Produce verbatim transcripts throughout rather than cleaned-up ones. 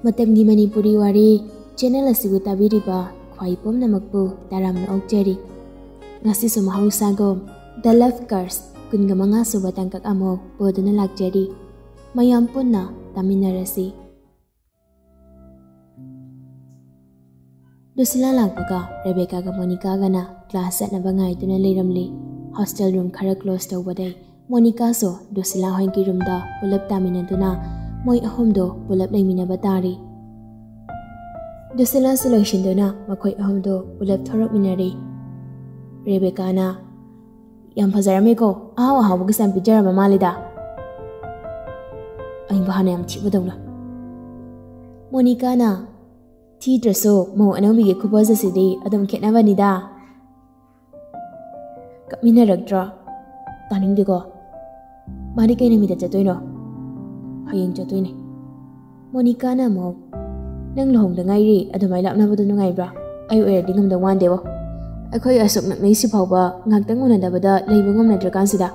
ꯃꯇꯝꯒꯤ ꯃꯅꯤꯄꯨꯔꯤ ꯋꯥꯔꯤ ꯆꯦꯅꯦꯜ ꯑꯁꯤꯕꯨ ꯇꯥꯕꯤꯔꯤꯕ ꯈ꯭ꯋꯥꯏ ꯄꯨꯝꯅꯃꯛꯄꯨ ꯇꯔꯥꯝꯅ ꯑꯣꯛꯆꯔꯤ꯫ ꯉꯁꯤꯁꯨ ꯃꯍꯧꯁꯥꯒꯨꯝ The Love Curse ꯀꯨꯟꯒ ꯃꯉꯥ ꯁꯨꯕ ꯇꯥꯡꯀꯛ ꯑꯃꯨꯛ ꯄꯨꯗꯨꯅ ꯂꯥꯛꯆꯔꯤ꯫ ꯃꯌꯥꯝ ꯄꯨꯟꯅ ꯇꯥꯃꯤꯟꯅꯔꯁꯤ꯫ ꯂꯨꯁꯤꯂꯥ ꯂꯥꯛꯄꯒ ꯔꯦꯕꯦꯀꯥꯒ ꯃꯣꯅꯤꯀꯥꯒꯅ ꯀ꯭ꯂꯥꯁ ꯆꯠꯅꯕ ꯉꯥꯏꯗꯨꯅ ꯂꯩꯔꯝꯂꯤ꯫ ꯍꯣꯁꯇꯦꯜ ꯔꯨꯝ ꯈꯔ ꯀ꯭ꯂꯣꯁ ꯇꯧꯕꯗꯩ ꯃꯣꯅꯤꯀꯥꯁꯨ ꯂꯨꯁꯤꯂꯥ ꯍꯣꯏꯒꯤ ꯔꯨꯝꯗ ꯄꯨꯂꯞ ꯇꯥꯃꯤꯟꯅꯗꯨꯅ ꯃꯣꯏ ꯑꯍꯨꯝꯗꯣ ꯄꯨꯂꯞ ꯂꯩꯃꯤꯟꯅꯕ ꯇꯥꯔꯤ꯫ ꯂꯨꯁꯤꯂꯥꯁꯨ ꯂꯣꯏꯁꯤꯟꯗꯨꯅ ꯃꯈꯣꯏ ꯑꯍꯨꯝꯗꯣ ꯄꯨꯂꯞ ꯊꯣꯔꯛꯃꯤꯟꯅꯔꯤ꯫ ꯔꯦꯕꯦꯀꯥꯅ, "ꯌꯥꯝ ꯐꯖꯔꯝꯃꯦꯀꯣ, ꯑꯍꯥꯎ ꯑꯍꯥꯎꯕꯒꯁꯨ ꯌꯥꯝ ꯄꯤꯖꯔꯕ ꯃꯥꯜꯂꯤꯗ꯫ ꯑꯩꯕꯨ ꯍꯥꯟꯅ ꯌꯥꯝ ꯊꯤꯕꯗꯧꯅ꯫" ꯃꯣꯅꯤꯀꯥꯅ, "ꯊꯤꯗ꯭ꯔꯁꯨ ꯃꯧ ꯑꯅꯧꯕꯤꯒꯤ ꯈꯨꯐꯖꯁꯤꯗꯤ ꯑꯗꯨꯝ ꯈꯦꯠꯅꯕꯅꯤꯗ꯫" ꯀꯞꯃꯤꯟꯅꯔꯛꯇ꯭ꯔꯣ? ꯇꯥꯅꯤꯡꯗꯦꯀꯣ꯫ "ꯃꯥꯗꯤ ꯀꯩ ꯅꯨꯃꯤꯠꯇ ꯆꯠꯇꯣꯏꯅꯣ?" "ꯍꯌꯦꯡ ꯆꯠꯇꯣꯏꯅꯦ꯫" ꯃꯣꯅꯤꯀꯥꯅ ꯑꯃꯨꯛ, "ꯅꯪ ꯂꯨꯍꯣꯡꯗ ꯉꯥꯏꯔꯤ, ꯑꯗꯨꯃꯥꯏꯅ ꯂꯥꯞꯅꯕꯗꯣ ꯅꯨꯡꯉꯥꯏꯕ꯭ꯔꯥ? ꯑꯩ ꯑꯣꯏꯔꯗꯤ ꯉꯝꯗꯧ ꯃꯥꯟꯗꯦꯕꯣ꯫ ꯑꯩꯈꯣꯏ ꯑꯁꯨꯛ ꯅꯛꯅꯩꯁꯤ ꯐꯥꯎꯕ ꯉꯥꯛꯇꯪ ꯎꯅꯗꯕꯗ ꯂꯩꯕ ꯉꯝꯅꯗ꯭ꯔꯀꯥꯟꯁꯤꯗ꯫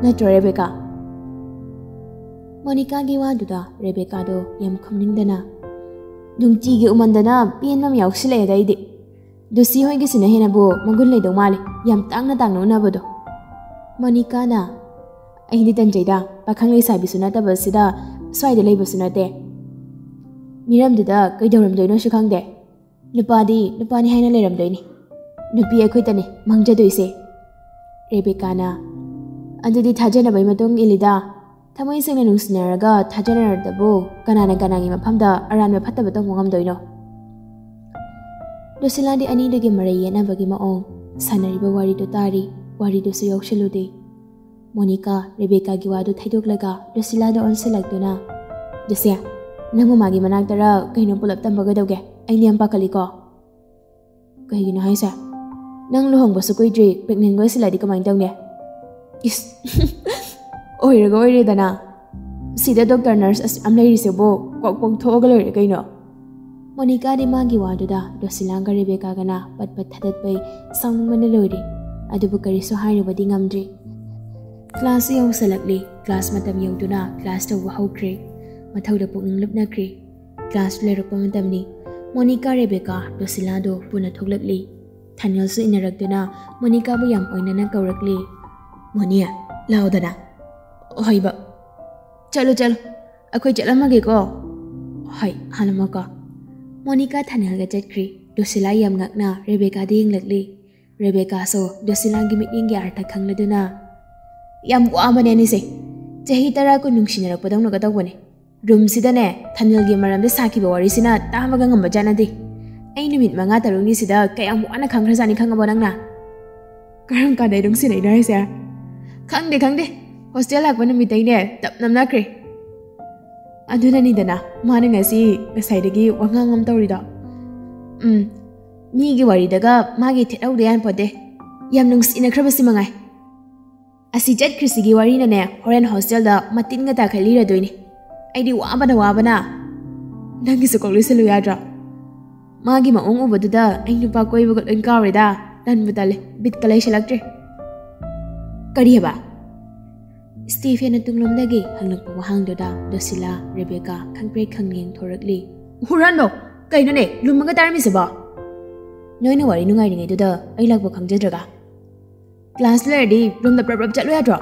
ꯅꯠꯇ꯭ꯔꯣ, ꯔꯦꯕꯦꯀꯥ?" ꯃꯣꯅꯤꯀꯥꯒꯤ ꯋꯥꯗꯨꯗ ꯔꯦꯕꯦꯀꯥꯗꯣ ꯌꯥꯝ ꯈꯨꯝꯅꯤꯡꯗꯅ, "ꯅꯨꯡꯇꯤꯒꯤ ꯎꯃꯟꯗꯅ ꯄꯦꯟꯕ ꯑꯃ ꯌꯥꯎꯁꯤꯜꯂꯛꯑꯦꯗ ꯑꯩꯗꯤ꯫ ꯂꯨꯁꯤ ꯍꯣꯏꯒꯤꯁꯤꯅ ꯍꯦꯟꯅꯕꯨ ꯃꯒꯨꯟ ꯂꯩꯗꯧ ꯃꯥꯜꯂꯤ, ꯌꯥꯝ ꯇꯥꯡꯅ ꯇꯥꯡꯅ ꯎꯅꯕꯗꯣ꯫" ꯃꯣꯅꯤꯀꯥꯅ, "ꯑꯩꯗꯤ ꯇꯟꯖꯩꯗ, ꯄꯥꯈꯪ ꯂꯩꯁꯥꯕꯤꯁꯨ ꯅꯠꯇꯕꯁꯤꯗ, ꯁ꯭ꯋꯥꯏꯗ ꯂꯩꯕꯁꯨ ꯅꯠꯇꯦ꯫ ꯃꯤꯔꯝꯗꯨꯗ ꯀꯩꯗꯧꯔꯝꯗꯣꯏꯅꯣꯁꯨ ꯈꯪꯗꯦ꯫ ꯅꯨꯄꯥꯗꯤ ꯅꯨꯄꯥꯅꯤ ꯍꯥꯏꯅ ꯂꯩꯔꯝꯗꯣꯏꯅꯤ꯫ ꯅꯨꯄꯤ ꯑꯩꯈꯣꯏꯇꯅꯤ ꯃꯥꯡꯖꯗꯣꯏꯁꯦ꯫" ꯔꯦꯕꯦꯀꯥꯅ, "ꯑꯗꯨꯗꯤ ꯊꯥꯖꯅꯕꯒꯤ ꯃꯇꯨꯡ ꯏꯜꯂꯤꯗ꯫ ꯊꯃꯣꯏ ꯁꯦꯡꯅ ꯅꯨꯡꯁꯤꯅꯔꯒ ꯊꯥꯖꯅꯔꯗꯕꯨ ꯀꯅꯥꯅ ꯀꯅꯥꯒꯤ ꯃꯐꯝꯗ ꯑꯔꯥꯟꯕ ꯐꯠꯇꯕ ꯇꯧꯕ ꯉꯝꯗꯣꯏꯅꯣ?" ꯂꯨꯁꯤꯂꯥꯗꯤ ꯑꯅꯤꯗꯨꯒꯤ ꯃꯔꯩ ꯌꯦꯠꯅꯕꯒꯤ ꯃꯑꯣꯡ, ꯁꯥꯟꯅꯔꯤꯕ ꯋꯥꯔꯤꯗꯨ ꯇꯥꯔꯤ, ꯋꯥꯔꯤꯗꯨꯁꯨ ꯌꯥꯎꯁꯤꯜꯂꯨꯗꯦ꯫ ꯃꯣꯅꯤꯀꯥ ꯔꯦꯕꯦꯀꯥꯒꯤ ꯋꯥꯗꯨ ꯊꯩꯗꯣꯛꯂꯒ ꯂꯨꯁꯤꯂꯥꯗ ꯑꯣꯟꯁꯤꯜꯂꯛꯇꯨꯅ, "ꯂꯨꯁꯤꯌꯥ, ꯅꯪꯕꯨ ꯃꯥꯒꯤ ꯃꯅꯥꯛꯇꯔ ꯀꯩꯅꯣ ꯄꯨꯂꯞ ꯇꯝꯕ ꯀꯩꯗꯧꯒꯦ? ꯑꯩꯗꯤ ꯌꯥꯝ ꯄꯥꯈꯠꯂꯤꯀꯣ꯫" "ꯀꯩꯒꯤꯅꯣ ꯍꯥꯏꯁꯦ? ꯅꯪ ꯂꯨꯍꯣꯡꯕꯁꯨ ꯀꯨꯏꯗ꯭ꯔꯤ, pregnant ꯑꯣꯏꯁꯤꯜꯂꯛꯑꯗꯤ ꯀꯃꯥꯏꯅ ꯇꯧꯅꯤ?" "ꯏꯁ, ꯑꯣꯏꯔꯒ ꯑꯣꯏꯔꯦꯗꯅ꯫ ꯁꯤꯗ ꯗꯣꯛꯇꯔ ꯅꯔꯁ ꯑꯁꯨꯛ ꯌꯥꯝ ꯂꯩꯔꯤꯁꯤꯕꯨ ꯀꯣꯛ ꯄꯣꯛꯊꯣꯛꯑꯒ ꯂꯣꯏꯔꯦ ꯀꯩꯅꯣ꯫" ꯃꯣꯅꯤꯀꯥꯗꯤ ꯃꯥꯒꯤ ꯋꯥꯗꯨꯗ ꯂꯨꯁꯤꯂꯥꯒ ꯔꯦꯕꯦꯀꯥꯒꯅ ꯄꯠ ꯄꯠ ꯊꯥꯗꯠꯄꯩ ꯁꯥꯎꯅꯤꯡꯕꯅ ꯂꯣꯏꯔꯦ꯫ ꯑꯗꯨꯕꯨ ꯀꯔꯤꯁꯨ ꯍꯥꯏꯔꯨꯕꯗꯤ ꯉꯝꯗ꯭ꯔꯤ꯫ ꯀ꯭ꯂꯥꯁꯁꯨ ꯌꯧꯁꯜꯂꯛꯂꯤ꯫ ꯀ꯭ꯂꯥꯁ ꯃꯇꯝ ꯌꯧꯗꯨꯅ ꯀ꯭ꯂꯥꯁ ꯇꯧꯕ ꯍꯧꯈ꯭ꯔꯦ꯫ ꯃꯊꯧꯗ ꯄꯨꯛꯅꯤꯡ ꯂꯨꯞꯅꯈ꯭ꯔꯦ꯫ ꯀ꯭ꯂꯥꯁ ꯂꯣꯏꯔꯛꯄ ꯃꯇꯝꯅꯤ꯫ ꯃꯣꯅꯤꯀꯥ, ꯔꯦꯕꯦꯀꯥ, ꯗꯣꯁꯤꯂꯥꯗꯣ ꯄꯨꯟꯅ ꯊꯣꯛꯂꯛꯂꯤ꯫ ꯊꯅꯦꯜꯁꯨ ꯏꯟꯅꯔꯛꯇꯨꯅ ꯃꯣꯅꯤꯀꯥꯕꯨ ꯌꯥꯝ ꯑꯣꯏꯅꯅ ꯀꯧꯔꯛꯂꯤ꯫ "ꯃꯣꯅꯤ, ꯂꯥꯛꯑꯣꯗꯅ꯫" "ꯍꯣꯏꯕ꯫ ꯆꯠꯂꯣ, ꯆꯠꯂꯣ꯫ ꯑꯩꯈꯣꯏ ꯆꯠꯂꯝꯃꯒꯦꯀꯣ꯫" "ꯍꯣꯏ, ꯍꯥꯟꯅꯃꯀꯣ꯫" ꯃꯣꯅꯤꯀꯥ ꯊꯅꯦꯜꯒ ꯆꯠꯈ꯭ꯔꯤ꯫ ꯗꯣꯁꯤꯂꯥ ꯌꯥꯝ ꯉꯛꯅ ꯔꯦꯕꯦꯀꯥꯗ ꯌꯦꯡꯂꯛꯂꯤ꯫ ꯔꯦꯕꯦꯀꯥꯁꯨ ꯗꯣꯁꯤꯂꯥꯒꯤ ꯃꯤꯠꯌꯦꯡꯒꯤ ꯑꯥꯔꯊ ꯈꯪꯂꯗꯨꯅ, "ꯌꯥꯝ ꯋꯥꯕꯅꯦ ꯑꯅꯤꯁꯦ꯫ ꯆꯍꯤ ꯇꯔꯥ ꯀꯨꯟ ꯅꯨꯡꯁꯤꯅꯔꯛꯄꯗꯧꯅꯒ ꯇꯧꯕꯅꯦ꯫ ꯔꯨꯝꯁꯤꯗꯅꯦ ꯊꯅꯦꯜꯒꯤ ꯃꯔꯝꯗ ꯁꯥꯈꯤꯕ ꯋꯥꯔꯤꯁꯤꯅ ꯇꯥꯕꯒ ꯉꯝꯕ ꯖꯥꯠ ꯅꯠꯇꯦ꯫ ꯑꯩ ꯅꯨꯃꯤꯠ ꯃꯉꯥ ꯇꯔꯨꯛꯅꯤꯁꯤꯗ ꯀꯌꯥꯝ ꯋꯥꯅ ꯈꯪꯈ꯭ꯔꯖꯥꯠꯅꯤ ꯈꯪꯉꯕꯣ ꯅꯪꯅ?" "ꯀꯔꯝ ꯀꯥꯟꯗ ꯅꯨꯡꯁꯤꯅꯩꯅꯣ ꯍꯥꯏꯁꯦ?" "ꯈꯪꯗꯦ, ꯈꯪꯗꯦ꯫ ꯍꯣꯁꯇꯦꯜ ꯂꯥꯛꯄ ꯅꯨꯃꯤꯠꯇꯩꯅꯦ ꯇꯞ ꯅꯝꯅꯈ꯭ꯔꯦ꯫ ꯑꯗꯨꯅꯅꯤꯗꯅ ꯃꯥꯅ ꯉꯁꯤ ꯉꯁꯥꯏꯗꯒꯤ ꯋꯥꯉꯥꯡ ꯑꯃ ꯇꯧꯔꯤꯗꯣ꯫ ꯎꯝ, ꯃꯤꯒꯤ ꯋꯥꯔꯤꯗꯒ ꯃꯥꯒꯤ ꯊꯦꯠꯍꯧꯗ ꯌꯥꯄꯣꯠꯇꯦ꯫ ꯌꯥꯝ ꯅꯨꯡꯁꯤꯅꯈ꯭ꯔꯕꯁꯤ ꯃꯉꯥꯏ꯫ ꯑꯁꯤ ꯆꯠꯈ꯭ꯔꯤꯁꯤꯒꯤ ꯋꯥꯔꯤꯅꯅꯦ ꯍꯣꯔꯦꯟ ꯍꯣꯁꯇꯦꯜꯗ ꯃꯇꯤꯟꯒ ꯇꯥꯈꯩ ꯂꯤꯔꯗꯣꯏꯅꯤ꯫ ꯑꯩꯗꯤ ꯋꯥꯕꯅ ꯋꯥꯕꯅ꯫ ꯅꯪꯒꯤꯁꯨ ꯀꯣꯛ ꯂꯣꯏꯁꯤꯜꯂꯨ ꯌꯥꯗ꯭ꯔꯣ?" "ꯃꯥꯒꯤ ꯃꯑꯣꯡ ꯎꯕꯗꯨꯗ ꯑꯩ ꯅꯨꯄꯥ ꯀꯣꯏꯕꯒ ꯂꯣꯏ ꯀꯥꯎꯔꯦꯗ꯫ ꯇꯟꯕꯨ ꯇꯜꯂꯦ, ꯕꯤꯠꯀ ꯂꯩꯁꯤꯜꯂꯛꯇ꯭ꯔꯦ꯫" "ꯀꯔꯤ ꯍꯥꯏꯕ?" ꯁ꯭ꯇꯤꯐꯦꯟꯅ ꯇꯨꯡꯂꯣꯝꯗꯒꯤ ꯍꯪꯂꯛꯄ ꯋꯥꯍꯪꯗꯨꯗ ꯗꯣꯁꯤꯂꯥ, ꯔꯦꯕꯦꯀꯥ ꯈꯪꯄ꯭ꯔꯦꯛ ꯈꯪꯅ ꯌꯦꯡꯊꯣꯔꯛꯂꯤ꯫ "ꯍꯨꯔꯥꯟꯕꯣ! ꯀꯩꯅꯣꯅꯦ, ꯂꯨꯝꯃꯒ ꯇꯥꯔꯝꯃꯤꯁꯤꯕꯣ?" "ꯅꯣꯏꯅ ꯋꯥꯔꯤ ꯅꯨꯡꯉꯥꯏꯔꯤꯉꯩꯗꯨꯗ ꯑꯩ ꯂꯥꯛꯄ ꯈꯪꯖꯗ꯭ꯔꯒ?" "ꯀ꯭ꯂꯥꯁ ꯂꯣꯏꯔꯗꯤ ꯔꯨꯝꯗ ꯄ꯭ꯔꯞ ꯄ꯭ꯔꯞ ꯆꯠꯂꯨ ꯌꯥꯗ꯭ꯔꯣ?"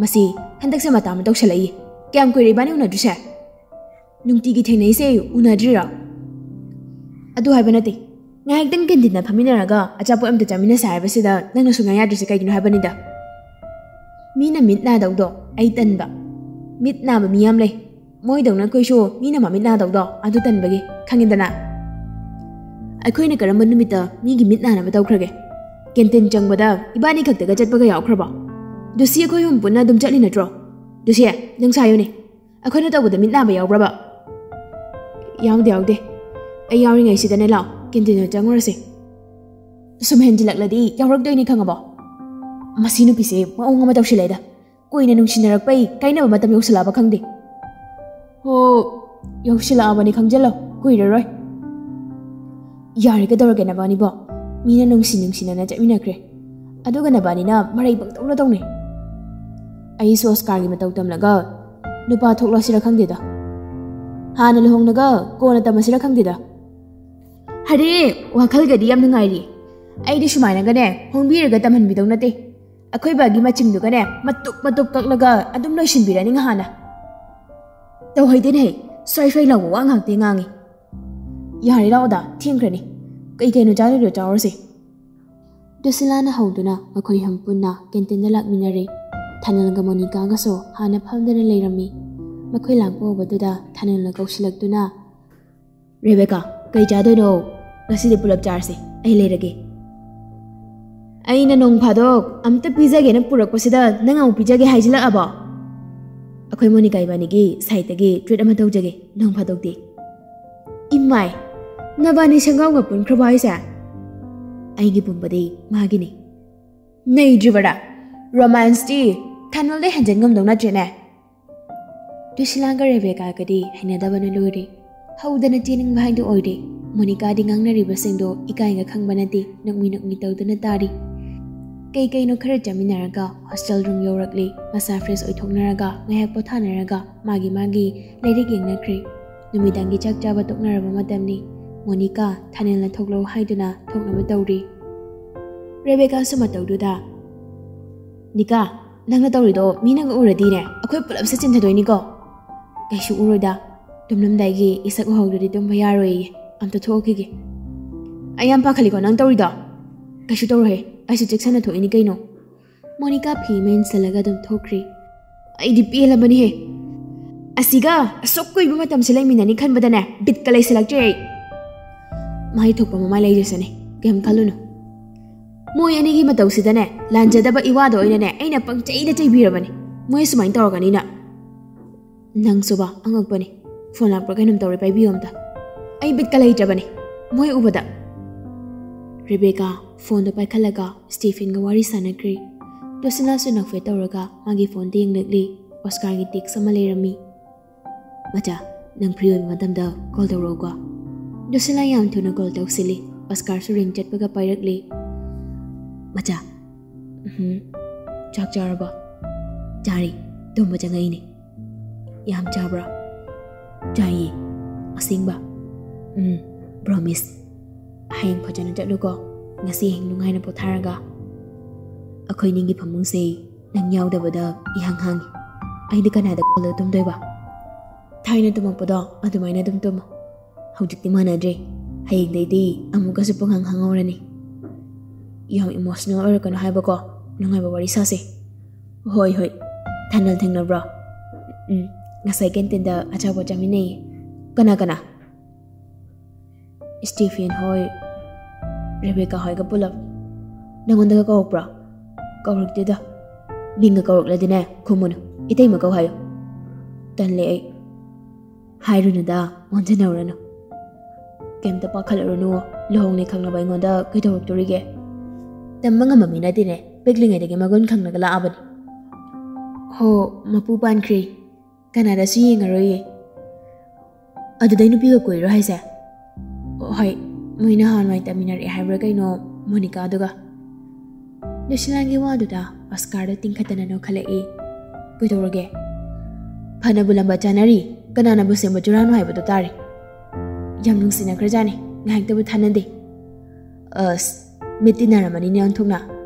"ꯃꯁꯤ ꯍꯟꯗꯛꯁꯦ ꯃꯇꯥ ꯑꯃ ꯇꯧꯁꯜꯂꯛꯏ꯫ ꯀꯌꯥꯝ ꯀꯨꯏꯔꯦ ꯏꯕꯥꯅꯤ ꯎꯅꯗ꯭ꯔꯤꯁꯦ? ꯅꯨꯡꯇꯤꯒꯤ ꯊꯦꯡꯅꯩꯁꯦ ꯎꯅꯗ꯭ꯔꯤꯔꯣ?" "ꯑꯗꯨ ꯍꯥꯏꯕ ꯅꯠꯇꯦ꯫ ꯉꯥꯏꯍꯥꯛꯇꯪ ꯀꯦꯟꯇꯤꯟꯗ ꯐꯝꯃꯤꯟꯅꯔꯒ ꯑꯆꯥꯄꯣꯠ ꯑꯝꯇ ꯆꯥꯃꯤꯟꯅꯁꯦ ꯍꯥꯏꯕꯁꯤꯗ ꯅꯪꯅ ꯁꯨꯡꯌꯥ ꯌꯥꯗ꯭ꯔꯤꯁꯦ ꯀꯩꯒꯤꯅꯣ ꯍꯥꯏꯕꯅꯤꯗ꯫ ꯃꯤꯅ ꯃꯤꯠ ꯅꯥꯗꯧꯗꯣ ꯑꯩ ꯇꯟꯕ꯫ ꯃꯤꯠ ꯅꯥꯕ ꯃꯤ ꯌꯥꯝ ꯂꯩ꯫ ꯃꯣꯏꯗꯧꯅ ꯑꯩꯈꯣꯏꯁꯨ ꯃꯤꯅ ꯃꯃꯤꯠ ꯅꯥꯗꯧꯗꯣ ꯑꯗꯨ ꯇꯟꯕꯒꯤ, ꯈꯪꯉꯤꯗꯅ꯫ ꯑꯩꯈꯣꯏꯅ ꯀꯔꯝꯕ ꯅꯨꯃꯤꯠꯇ ꯃꯤꯒꯤ ꯃꯤꯠ ꯅꯥꯅꯕ ꯇꯧꯈ꯭ꯔꯒꯦ? ꯀꯦꯟꯇꯤꯟ ꯆꯪꯕꯗ ꯏꯕꯥꯅꯤ ꯈꯛꯇꯒ ꯆꯠꯄꯒ ꯌꯥꯎꯈ꯭ꯔꯕꯣ? ꯗꯨꯁꯤ ꯑꯩꯈꯣꯏ ꯑꯍꯨꯝ ꯄꯨꯟꯅ ꯑꯗꯨꯝ ꯆꯠꯂꯤ ꯅꯠꯇ꯭ꯔꯣ? ꯗꯨꯁꯤ, ꯅꯪ ꯁꯥꯏꯌꯨꯅꯦ꯫ ꯑꯩꯈꯣꯏꯅ ꯇꯧꯕꯗ ꯃꯤꯠ ꯅꯥꯕ ꯌꯥꯎꯕ꯭ꯔꯕ?" "ꯌꯥꯎꯗꯦ, ꯌꯥꯎꯗꯦ꯫ ꯑꯩ ꯌꯥꯎꯔꯤꯉꯩꯁꯤꯗꯅꯦ, ꯂꯥꯛꯑꯣ, ꯀꯦꯟꯇꯤꯟꯗ ꯆꯪꯉꯨꯔꯁꯦ꯫ ꯁꯨꯝ ꯍꯦꯟꯖꯤꯜꯂꯛꯂꯗꯤ ꯌꯥꯎꯔꯛꯇꯣꯏꯅꯤ, ꯈꯪꯉꯕꯣ? ꯃꯁꯤ ꯅꯨꯄꯤꯁꯦ ꯃꯑꯣꯡ ꯑꯃ ꯇꯧꯁꯤꯜꯂꯛꯑꯦꯗ꯫ ꯀꯨꯏꯅ ꯅꯨꯡꯁꯤꯅꯔꯛꯄꯩ ꯀꯥꯏꯅꯕ ꯃꯇꯝ ꯌꯧꯁꯤꯜꯂꯛꯑꯕ ꯈꯪꯗꯦ꯫" "ꯍꯣ, ꯌꯧꯁꯤꯜꯂꯛꯑꯕꯅꯤ, ꯈꯪꯖꯤꯜꯂꯣ, ꯀꯨꯏꯔꯔꯣꯏ꯫" "ꯌꯥꯔꯦ, ꯀꯩꯗꯧꯔꯒꯦ ꯅꯕꯥꯅꯤꯕꯣ? ꯃꯤꯅ ꯅꯨꯡꯁꯤ ꯅꯨꯡꯁꯤꯅꯅ ꯆꯠꯃꯤꯟꯅꯈ꯭ꯔꯦ, ꯑꯗꯨꯒ ꯅꯕꯥꯅꯤꯅ ꯃꯔꯩ ꯄꯪꯇꯧꯅ ꯇꯧꯅꯩ꯫ ꯑꯩꯁꯨ ꯑꯣꯁꯀꯥꯔꯒꯤ ꯃꯇꯧ ꯇꯝꯂꯒ ꯅꯨꯄꯥ ꯊꯣꯛꯂꯁꯤꯔ ꯈꯪꯗꯦꯗ꯫" ꯍꯥꯟꯅ ꯂꯨꯍꯣꯡꯂꯒ ꯀꯣꯟꯅ ꯇꯝꯃꯁꯤꯔ ꯈꯪꯗꯦꯗ꯫ ꯍꯔꯦ, ꯋꯥꯈꯜꯒꯗꯤ ꯌꯥꯝ ꯅꯨꯡꯉꯥꯏꯔꯤ꯫ ꯑꯩꯗꯤ ꯁꯨꯃꯥꯏꯅꯒꯅꯦ ꯍꯣꯡꯕꯤꯔꯒ ꯇꯝꯍꯟꯕꯤꯗꯧ ꯅꯠꯇꯦ꯫ ꯑꯩꯈꯣꯏ ꯕꯥꯒꯤ ꯃꯆꯤꯡꯗꯨꯒꯅꯦ ꯃꯇꯨꯞ ꯃꯇꯨꯞ ꯀꯛꯂꯒ ꯑꯗꯨꯝ ꯂꯣꯏꯁꯤꯟꯕꯤꯔꯅꯤ ꯉꯍꯥꯟꯅ꯫ ꯇꯧꯍꯩꯗꯦꯅꯦꯍꯦ, ꯁ꯭ꯋꯥꯏ ꯁ꯭ꯋꯥꯏ ꯂꯥꯎꯕ ꯋꯥ ꯉꯥꯛꯇ ꯉꯥꯡꯉꯤ꯫ ꯌꯥꯔꯦ, ꯂꯥꯛꯑꯣꯗ, ꯊꯦꯡꯈ꯭ꯔꯅꯤ꯫ ꯀꯩ ꯀꯩꯅꯣ ꯆꯥꯗꯣꯏꯗꯣ ꯆꯥꯔꯨꯁꯦ꯫ ꯖꯣꯁꯤꯂꯥꯅ ꯍꯧꯗꯨꯅ ꯃꯈꯣꯏ ꯑꯍꯨꯝ ꯄꯨꯟꯅ ꯀꯦꯟꯇꯤꯟꯗ ꯂꯥꯛꯃꯤꯟꯅꯔꯦ꯫ ꯊꯥꯅꯜꯒ ꯃꯣꯅꯤꯀꯥꯒꯁꯨ ꯍꯥꯟꯅ ꯐꯝꯗꯅ ꯂꯩꯔꯝꯃꯤ꯫ ꯃꯈꯣꯏ ꯂꯥꯛꯄ ꯎꯕꯗꯨꯗ ꯊꯥꯅꯜꯅ ꯀꯧꯁꯤꯜꯂꯛꯇꯨꯅ, "ꯔꯦꯕꯦꯀꯥ, ꯀꯩ ꯆꯥꯗꯣꯏꯅꯣ? ꯉꯁꯤꯗꯤ ꯄꯨꯂꯞ ꯆꯥꯔꯁꯦ, ꯑꯩ ꯂꯩꯔꯒꯦ꯫" "ꯑꯩꯅ ꯅꯣꯡ ꯐꯥꯗꯣꯛ ꯑꯝꯇ ꯄꯤꯖꯒꯦꯅ ꯄꯨꯔꯛꯄꯁꯤꯗ ꯅꯪ ꯑꯃꯨꯛ ꯄꯤꯖꯒꯦ ꯍꯥꯏꯖꯤꯜꯂꯛꯑꯕꯣ?" "ꯑꯩꯈꯣꯏ ꯃꯣꯅꯤꯀꯥ ꯏꯕꯥꯅꯤꯒꯤ ꯁꯥꯏꯠꯇꯒꯤ ꯇ꯭ꯔꯤꯠ ꯑꯃ ꯇꯧꯖꯒꯦ, ꯅꯣꯡ ꯐꯥꯗꯣꯛꯇꯤ꯫" "ꯏꯃꯥꯏ, ꯅꯕꯥꯅꯤ ꯁꯪꯒꯥꯎꯒ ꯄꯨꯟꯈ꯭ꯔꯕꯣ ꯍꯥꯏꯁꯦ?" "ꯑꯩꯒꯤ ꯄꯨꯝꯕꯗꯤ ꯃꯥꯒꯤꯅꯤ꯫" "ꯅꯩꯗ꯭ꯔꯤꯕꯔꯥ? ꯔꯣꯃꯥꯟꯁꯇꯤ ꯊꯥꯅꯜꯗꯩ ꯍꯦꯟꯖꯤꯟ ꯉꯝꯗꯧ ꯅꯠꯇ꯭ꯔꯦꯅꯦ꯫" ꯖꯣꯁꯤꯂꯥꯒ ꯔꯦꯕꯦꯀꯥꯒꯗꯤ ꯍꯩꯅꯗꯕꯅ ꯂꯣꯏꯔꯦ꯫ ꯍꯧꯗꯅ ꯆꯦꯟꯅꯤꯡꯕ ꯍꯥꯏꯗꯨ ꯑꯣꯏꯔꯦ꯫ ꯃꯣꯅꯤꯀꯥꯗꯤ ꯉꯥꯡꯅꯔꯤꯕꯁꯤꯡꯗꯣ ꯏꯀꯥꯏꯒ ꯈꯪꯕ ꯅꯠꯇꯦ, ꯅꯣꯛꯃꯤ ꯅꯣꯛꯃꯤ ꯇꯧꯗꯨꯅ ꯇꯥꯔꯤ꯫ ꯀꯩ ꯀꯩꯅꯣ ꯈꯔ ꯆꯥꯃꯤꯟꯅꯔꯒ ꯍꯣꯁꯇꯦꯜ ꯔꯨꯝ ꯌꯧꯔꯛꯂꯦ꯫ ꯃꯁꯥ ꯐ꯭ꯔꯦꯁ ꯑꯣꯏꯊꯣꯛꯅꯔꯒ ꯉꯥꯏꯍꯥꯛ ꯄꯣꯊꯥꯅꯔꯒ ꯃꯥꯒꯤ ꯃꯥꯒꯤ ꯂꯥꯏꯔꯤꯛ ꯌꯦꯡꯅꯈ꯭ꯔꯦ꯫ ꯅꯨꯃꯤꯗꯥꯡꯒꯤ ꯆꯥꯛ ꯆꯥꯕ ꯇꯣꯛꯅꯔꯕ ꯃꯇꯝꯅꯤ꯫ ꯃꯣꯅꯤꯀꯥ ꯊꯥꯅꯦꯜꯅ ꯊꯣꯛꯂꯛꯎ ꯍꯥꯏꯗꯨꯅ ꯊꯣꯛꯅꯕ ꯇꯧꯔꯤ꯫ ꯔꯦꯕꯦꯀꯥꯁꯨ ꯃꯇꯧꯗꯨꯗ, "ꯅꯤꯀꯥ, ꯅꯪꯅ ꯇꯧꯔꯤꯗꯣ ꯃꯤꯅꯒ ꯎꯔꯗꯤꯅꯦ, ꯑꯩꯈꯣꯏ ꯄꯨꯂꯞꯁꯦ ꯆꯤꯟꯊꯗꯣꯏꯅꯤꯀꯣ꯫" "ꯀꯩꯁꯨ ꯎꯔꯣꯏꯗ, ꯇꯨꯝꯂꯝꯗꯥꯏꯒꯤ ꯏꯁꯛ ꯎꯍꯧꯗ꯭ꯔꯗꯤ ꯇꯨꯝꯕ ꯌꯥꯔꯣꯏꯌꯦ, ꯑꯝꯇ ꯊꯣꯛꯈꯤꯒꯦ꯫" "ꯑꯩ ꯌꯥꯝ ꯄꯥꯈꯠꯂꯤꯀꯣ ꯅꯪ ꯇꯧꯔꯤꯗꯣ꯫" "ꯀꯩꯁꯨ ꯇꯧꯔꯣꯏꯍꯦ, ꯑꯩꯁꯨ ꯆꯦꯛꯁꯟꯅ ꯊꯣꯛꯏꯅꯤ ꯀꯩꯅꯣ꯫" ꯃꯣꯅꯤꯀꯥ ꯐꯤ ꯑꯃ ꯏꯟꯁꯤꯜꯂꯒ ꯑꯗꯨꯝ ꯊꯣꯛꯈ꯭ꯔꯤ꯫ "ꯑꯩꯗꯤ ꯄꯦꯜꯂꯕꯅꯤꯍꯦ꯫ ꯑꯁꯤꯒ ꯑꯁꯨꯛ ꯀꯨꯏꯕ ꯃꯇꯝꯁꯦ ꯂꯩꯃꯤꯟꯅꯅꯤ ꯈꯟꯕꯗꯅꯦ ꯕꯤꯠꯀ ꯂꯩꯁꯤꯜꯂꯛꯇ꯭ꯔꯦ ꯑꯩ꯫ ꯃꯥꯏ ꯊꯣꯛꯄ ꯃꯃꯥꯏ ꯂꯩꯖꯁꯅꯤ, ꯀꯩꯝ ꯈꯜꯂꯨꯅꯨ꯫ ꯃꯣꯏ ꯑꯅꯤꯒꯤ ꯃꯇꯧꯁꯤꯗꯅꯦ ꯂꯥꯟꯖꯗꯕ ꯏꯋꯥꯗ ꯑꯣꯏꯅꯅꯦ ꯑꯩꯅ ꯄꯪꯆꯩꯗ ꯆꯩꯕꯤꯔꯕꯅꯤ, ꯃꯣꯏ ꯁꯨꯃꯥꯏꯅ ꯇꯧꯔꯛꯀꯅꯤꯅ꯫" "ꯅꯪꯁꯨꯕ ꯑꯉꯛꯄꯅꯤ, ꯐꯣꯟ ꯂꯥꯛꯄ꯭ꯔꯥ ꯀꯩꯅꯣꯝ ꯇꯧꯔꯦ, ꯄꯥꯏꯕꯤꯌꯣ ꯑꯝꯇ꯫ ꯑꯩ ꯕꯤꯠꯀ ꯂꯩꯇ꯭ꯔꯕꯅꯤ ꯃꯣꯏ ꯎꯕꯗ꯫" ꯔꯦꯕꯦꯀꯥ ꯐꯣꯟꯗꯣ ꯄꯥꯏꯈꯠꯂꯒ ꯁ꯭ꯇꯤꯐꯦꯟꯒ ꯋꯥꯔꯤ ꯁꯥꯟꯅꯈ꯭ꯔꯦ꯫ ꯖꯣꯁꯤꯂꯥꯁꯨ ꯅꯣꯛꯐꯦꯠ ꯇꯧꯔꯒ ꯃꯥꯒꯤ ꯐꯣꯟꯗ ꯌꯦꯡꯂꯛꯂꯤ꯫ ꯑꯣꯁꯀꯥꯔꯒꯤ ꯇꯦꯛꯁ ꯑꯃ ꯂꯩꯔꯝꯃꯤ꯫ "ꯃꯆꯥ, ꯅꯪ ꯐ꯭ꯔꯤ ꯑꯣꯏꯕ ꯃꯇꯝꯗ ꯀꯣꯜ ꯇꯧꯔꯛꯎꯀꯣ꯫" ꯖꯣꯁꯤꯂꯥ ꯌꯥꯝ ꯊꯨꯅ ꯀꯣꯜ ꯇꯧꯁꯤꯜꯂꯤ꯫ ꯑꯣꯁꯀꯥꯔꯁꯨ ꯔꯤꯡ ꯆꯠꯄꯒ ꯄꯥꯏꯔꯛꯂꯤ꯫ "ꯃꯆꯥ, ꯎꯝ, ꯆꯥꯛ ꯆꯥꯔꯕꯣ?" "ꯆꯥꯔꯤ, ꯇꯨꯝꯕ ꯆꯪꯉꯛꯏꯅꯦ꯫" "ꯌꯥꯝ ꯆꯥꯕ꯭ꯔꯥ?" ꯌꯥꯏꯌꯦ꯫ ꯑꯁꯦꯡꯕ? ꯎꯝ, promise꯫ ꯍꯌꯦꯡ ꯐꯖꯅ ꯆꯠꯂꯨꯀꯣ꯫ ꯉꯁꯤ ꯍꯌꯦꯡ ꯅꯨꯡꯉꯥꯏꯅ ꯄꯣꯊꯥꯔꯒ꯫ ꯑꯩꯈꯣꯏ ꯑꯅꯤꯒꯤ ꯐꯃꯨꯡꯁꯦ ꯅꯪ ꯌꯥꯎꯗꯕꯗ ꯏꯍꯥꯡ ꯍꯥꯡꯉꯤ꯫ ꯑꯩꯗꯤ ꯀꯅꯥꯗ ꯀꯣꯜꯂ ꯇꯨꯝꯗꯣꯏꯕ? ꯊꯥꯏꯅ ꯇꯨꯝꯃꯛꯄꯗꯣ ꯑꯗꯨꯃꯥꯏꯅ ꯑꯗꯨꯝ ꯇꯨꯝꯃꯣ꯫ ꯍꯧꯖꯤꯛꯇꯤ ꯃꯥꯟꯅꯗ꯭ꯔꯦ꯫ ꯍꯌꯦꯡꯗꯩꯗꯤ ꯑꯃꯨꯛꯀꯁꯨ ꯄꯨꯡꯍꯥꯡ ꯍꯥꯡꯍꯧꯔꯅꯤ꯫ ꯌꯥꯝ emotional ꯑꯣꯏꯔꯛꯀꯅꯨ ꯍꯥꯏꯕꯀꯣ꯫ ꯅꯨꯡꯉꯥꯏꯕ ꯋꯥꯔꯤ ꯁꯥꯁꯦ꯫ ꯍꯣꯏ, ꯍꯣꯏ꯫ ꯊꯥꯅꯜ ꯊꯦꯡꯅꯕ꯭ꯔꯣ? ꯎꯝ, ꯉꯁꯥꯏ ꯀꯦꯟꯇꯤꯟꯗ ꯑꯆꯥꯄꯣꯠ ꯆꯥꯃꯤꯟꯅꯩꯌꯦ꯫ ꯀꯅꯥ ꯀꯅꯥ? ꯁ꯭ꯇꯤꯐꯦꯟ ꯍꯣꯏ, ꯔꯦꯕꯦꯀꯥ ꯍꯣꯏꯒ ꯄꯨꯂꯞ꯫ ꯅꯪꯉꯣꯟꯗꯒ ꯀꯧꯔꯛꯄ꯭ꯔꯣ? ꯀꯧꯔꯛꯇꯦꯗ꯫ ꯃꯤꯡꯒ ꯀꯧꯔꯛꯂꯗꯤꯅꯦ, ꯈꯨꯝꯃꯨꯅꯨ꯫ ꯏꯇꯩꯃ ꯀꯧ ꯍꯥꯏꯌꯨ꯫ ꯇꯜꯂꯦ ꯑꯩ꯫ ꯍꯥꯏꯔꯨꯅꯨꯗ, ꯑꯣꯟꯁꯤꯟꯅꯧꯔꯅꯨ꯫ ꯀꯩꯝꯇ ꯄꯥꯈꯠꯂꯨꯔꯅꯨ, ꯂꯨꯍꯣꯡꯅꯤ ꯈꯪꯂꯕ ꯑꯩꯉꯣꯟꯗ ꯀꯩꯗꯧꯔꯛꯇꯣꯔꯤꯒꯦ? ꯇꯝꯕ ꯉꯝꯕ ꯃꯤ ꯅꯠꯇꯦꯅꯦ, ꯄꯤꯛꯂꯤꯉꯩꯗꯒꯤ ꯃꯒꯨꯟ ꯈꯪꯂꯒ ꯂꯥꯛꯑꯕꯅꯤ꯫ ꯍꯣ, ꯃꯄꯨ ꯄꯥꯟꯈ꯭ꯔꯦ꯫ ꯀꯅꯥꯗꯁꯨ ꯌꯦꯡꯉꯔꯣꯏꯌꯦ꯫ ꯑꯗꯨꯗꯩ ꯅꯨꯄꯤꯒ ꯀꯣꯏꯔꯣ ꯍꯥꯏꯁꯦ? ꯍꯣꯏ, ꯃꯣꯏ ꯅꯍꯥꯟꯋꯥꯏ ꯇꯝꯃꯤꯟꯅꯔꯛꯑꯦ ꯍꯥꯏꯕ꯭ꯔꯥ ꯀꯩꯅꯣ, ꯃꯣꯅꯤꯀꯥꯗꯨꯒ꯫ ꯂꯨꯁꯤꯂꯥꯟꯒꯤ ꯋꯥꯗꯨꯗ ꯑꯣꯁꯀꯥꯔꯗꯣ ꯇꯤꯡꯈꯠꯇꯅ ꯅꯣꯛꯈꯠꯂꯛꯏ꯫ ꯀꯩꯗꯧꯔꯒꯦ? ꯐꯅꯕꯨ ꯂꯝꯕꯥ ꯆꯥꯅꯔꯤ, ꯀꯅꯥꯅꯕꯨ ꯁꯦꯝꯕ ꯆꯨꯔꯥꯅꯣ ꯍꯥꯏꯕꯗꯣ ꯇꯥꯔꯦ꯫ ꯌꯥꯝ ꯅꯨꯡꯁꯤꯅꯈ꯭ꯔꯖꯥꯠꯅꯤ, ꯉꯥꯏꯍꯥꯛꯇꯕꯨ ꯊꯥꯅꯗꯦ꯫ ꯑꯁ, ꯃꯤꯠ ꯇꯤꯟꯅꯔꯝꯃꯅꯤꯅꯦ ꯑꯣꯟꯊꯣꯛꯅ꯫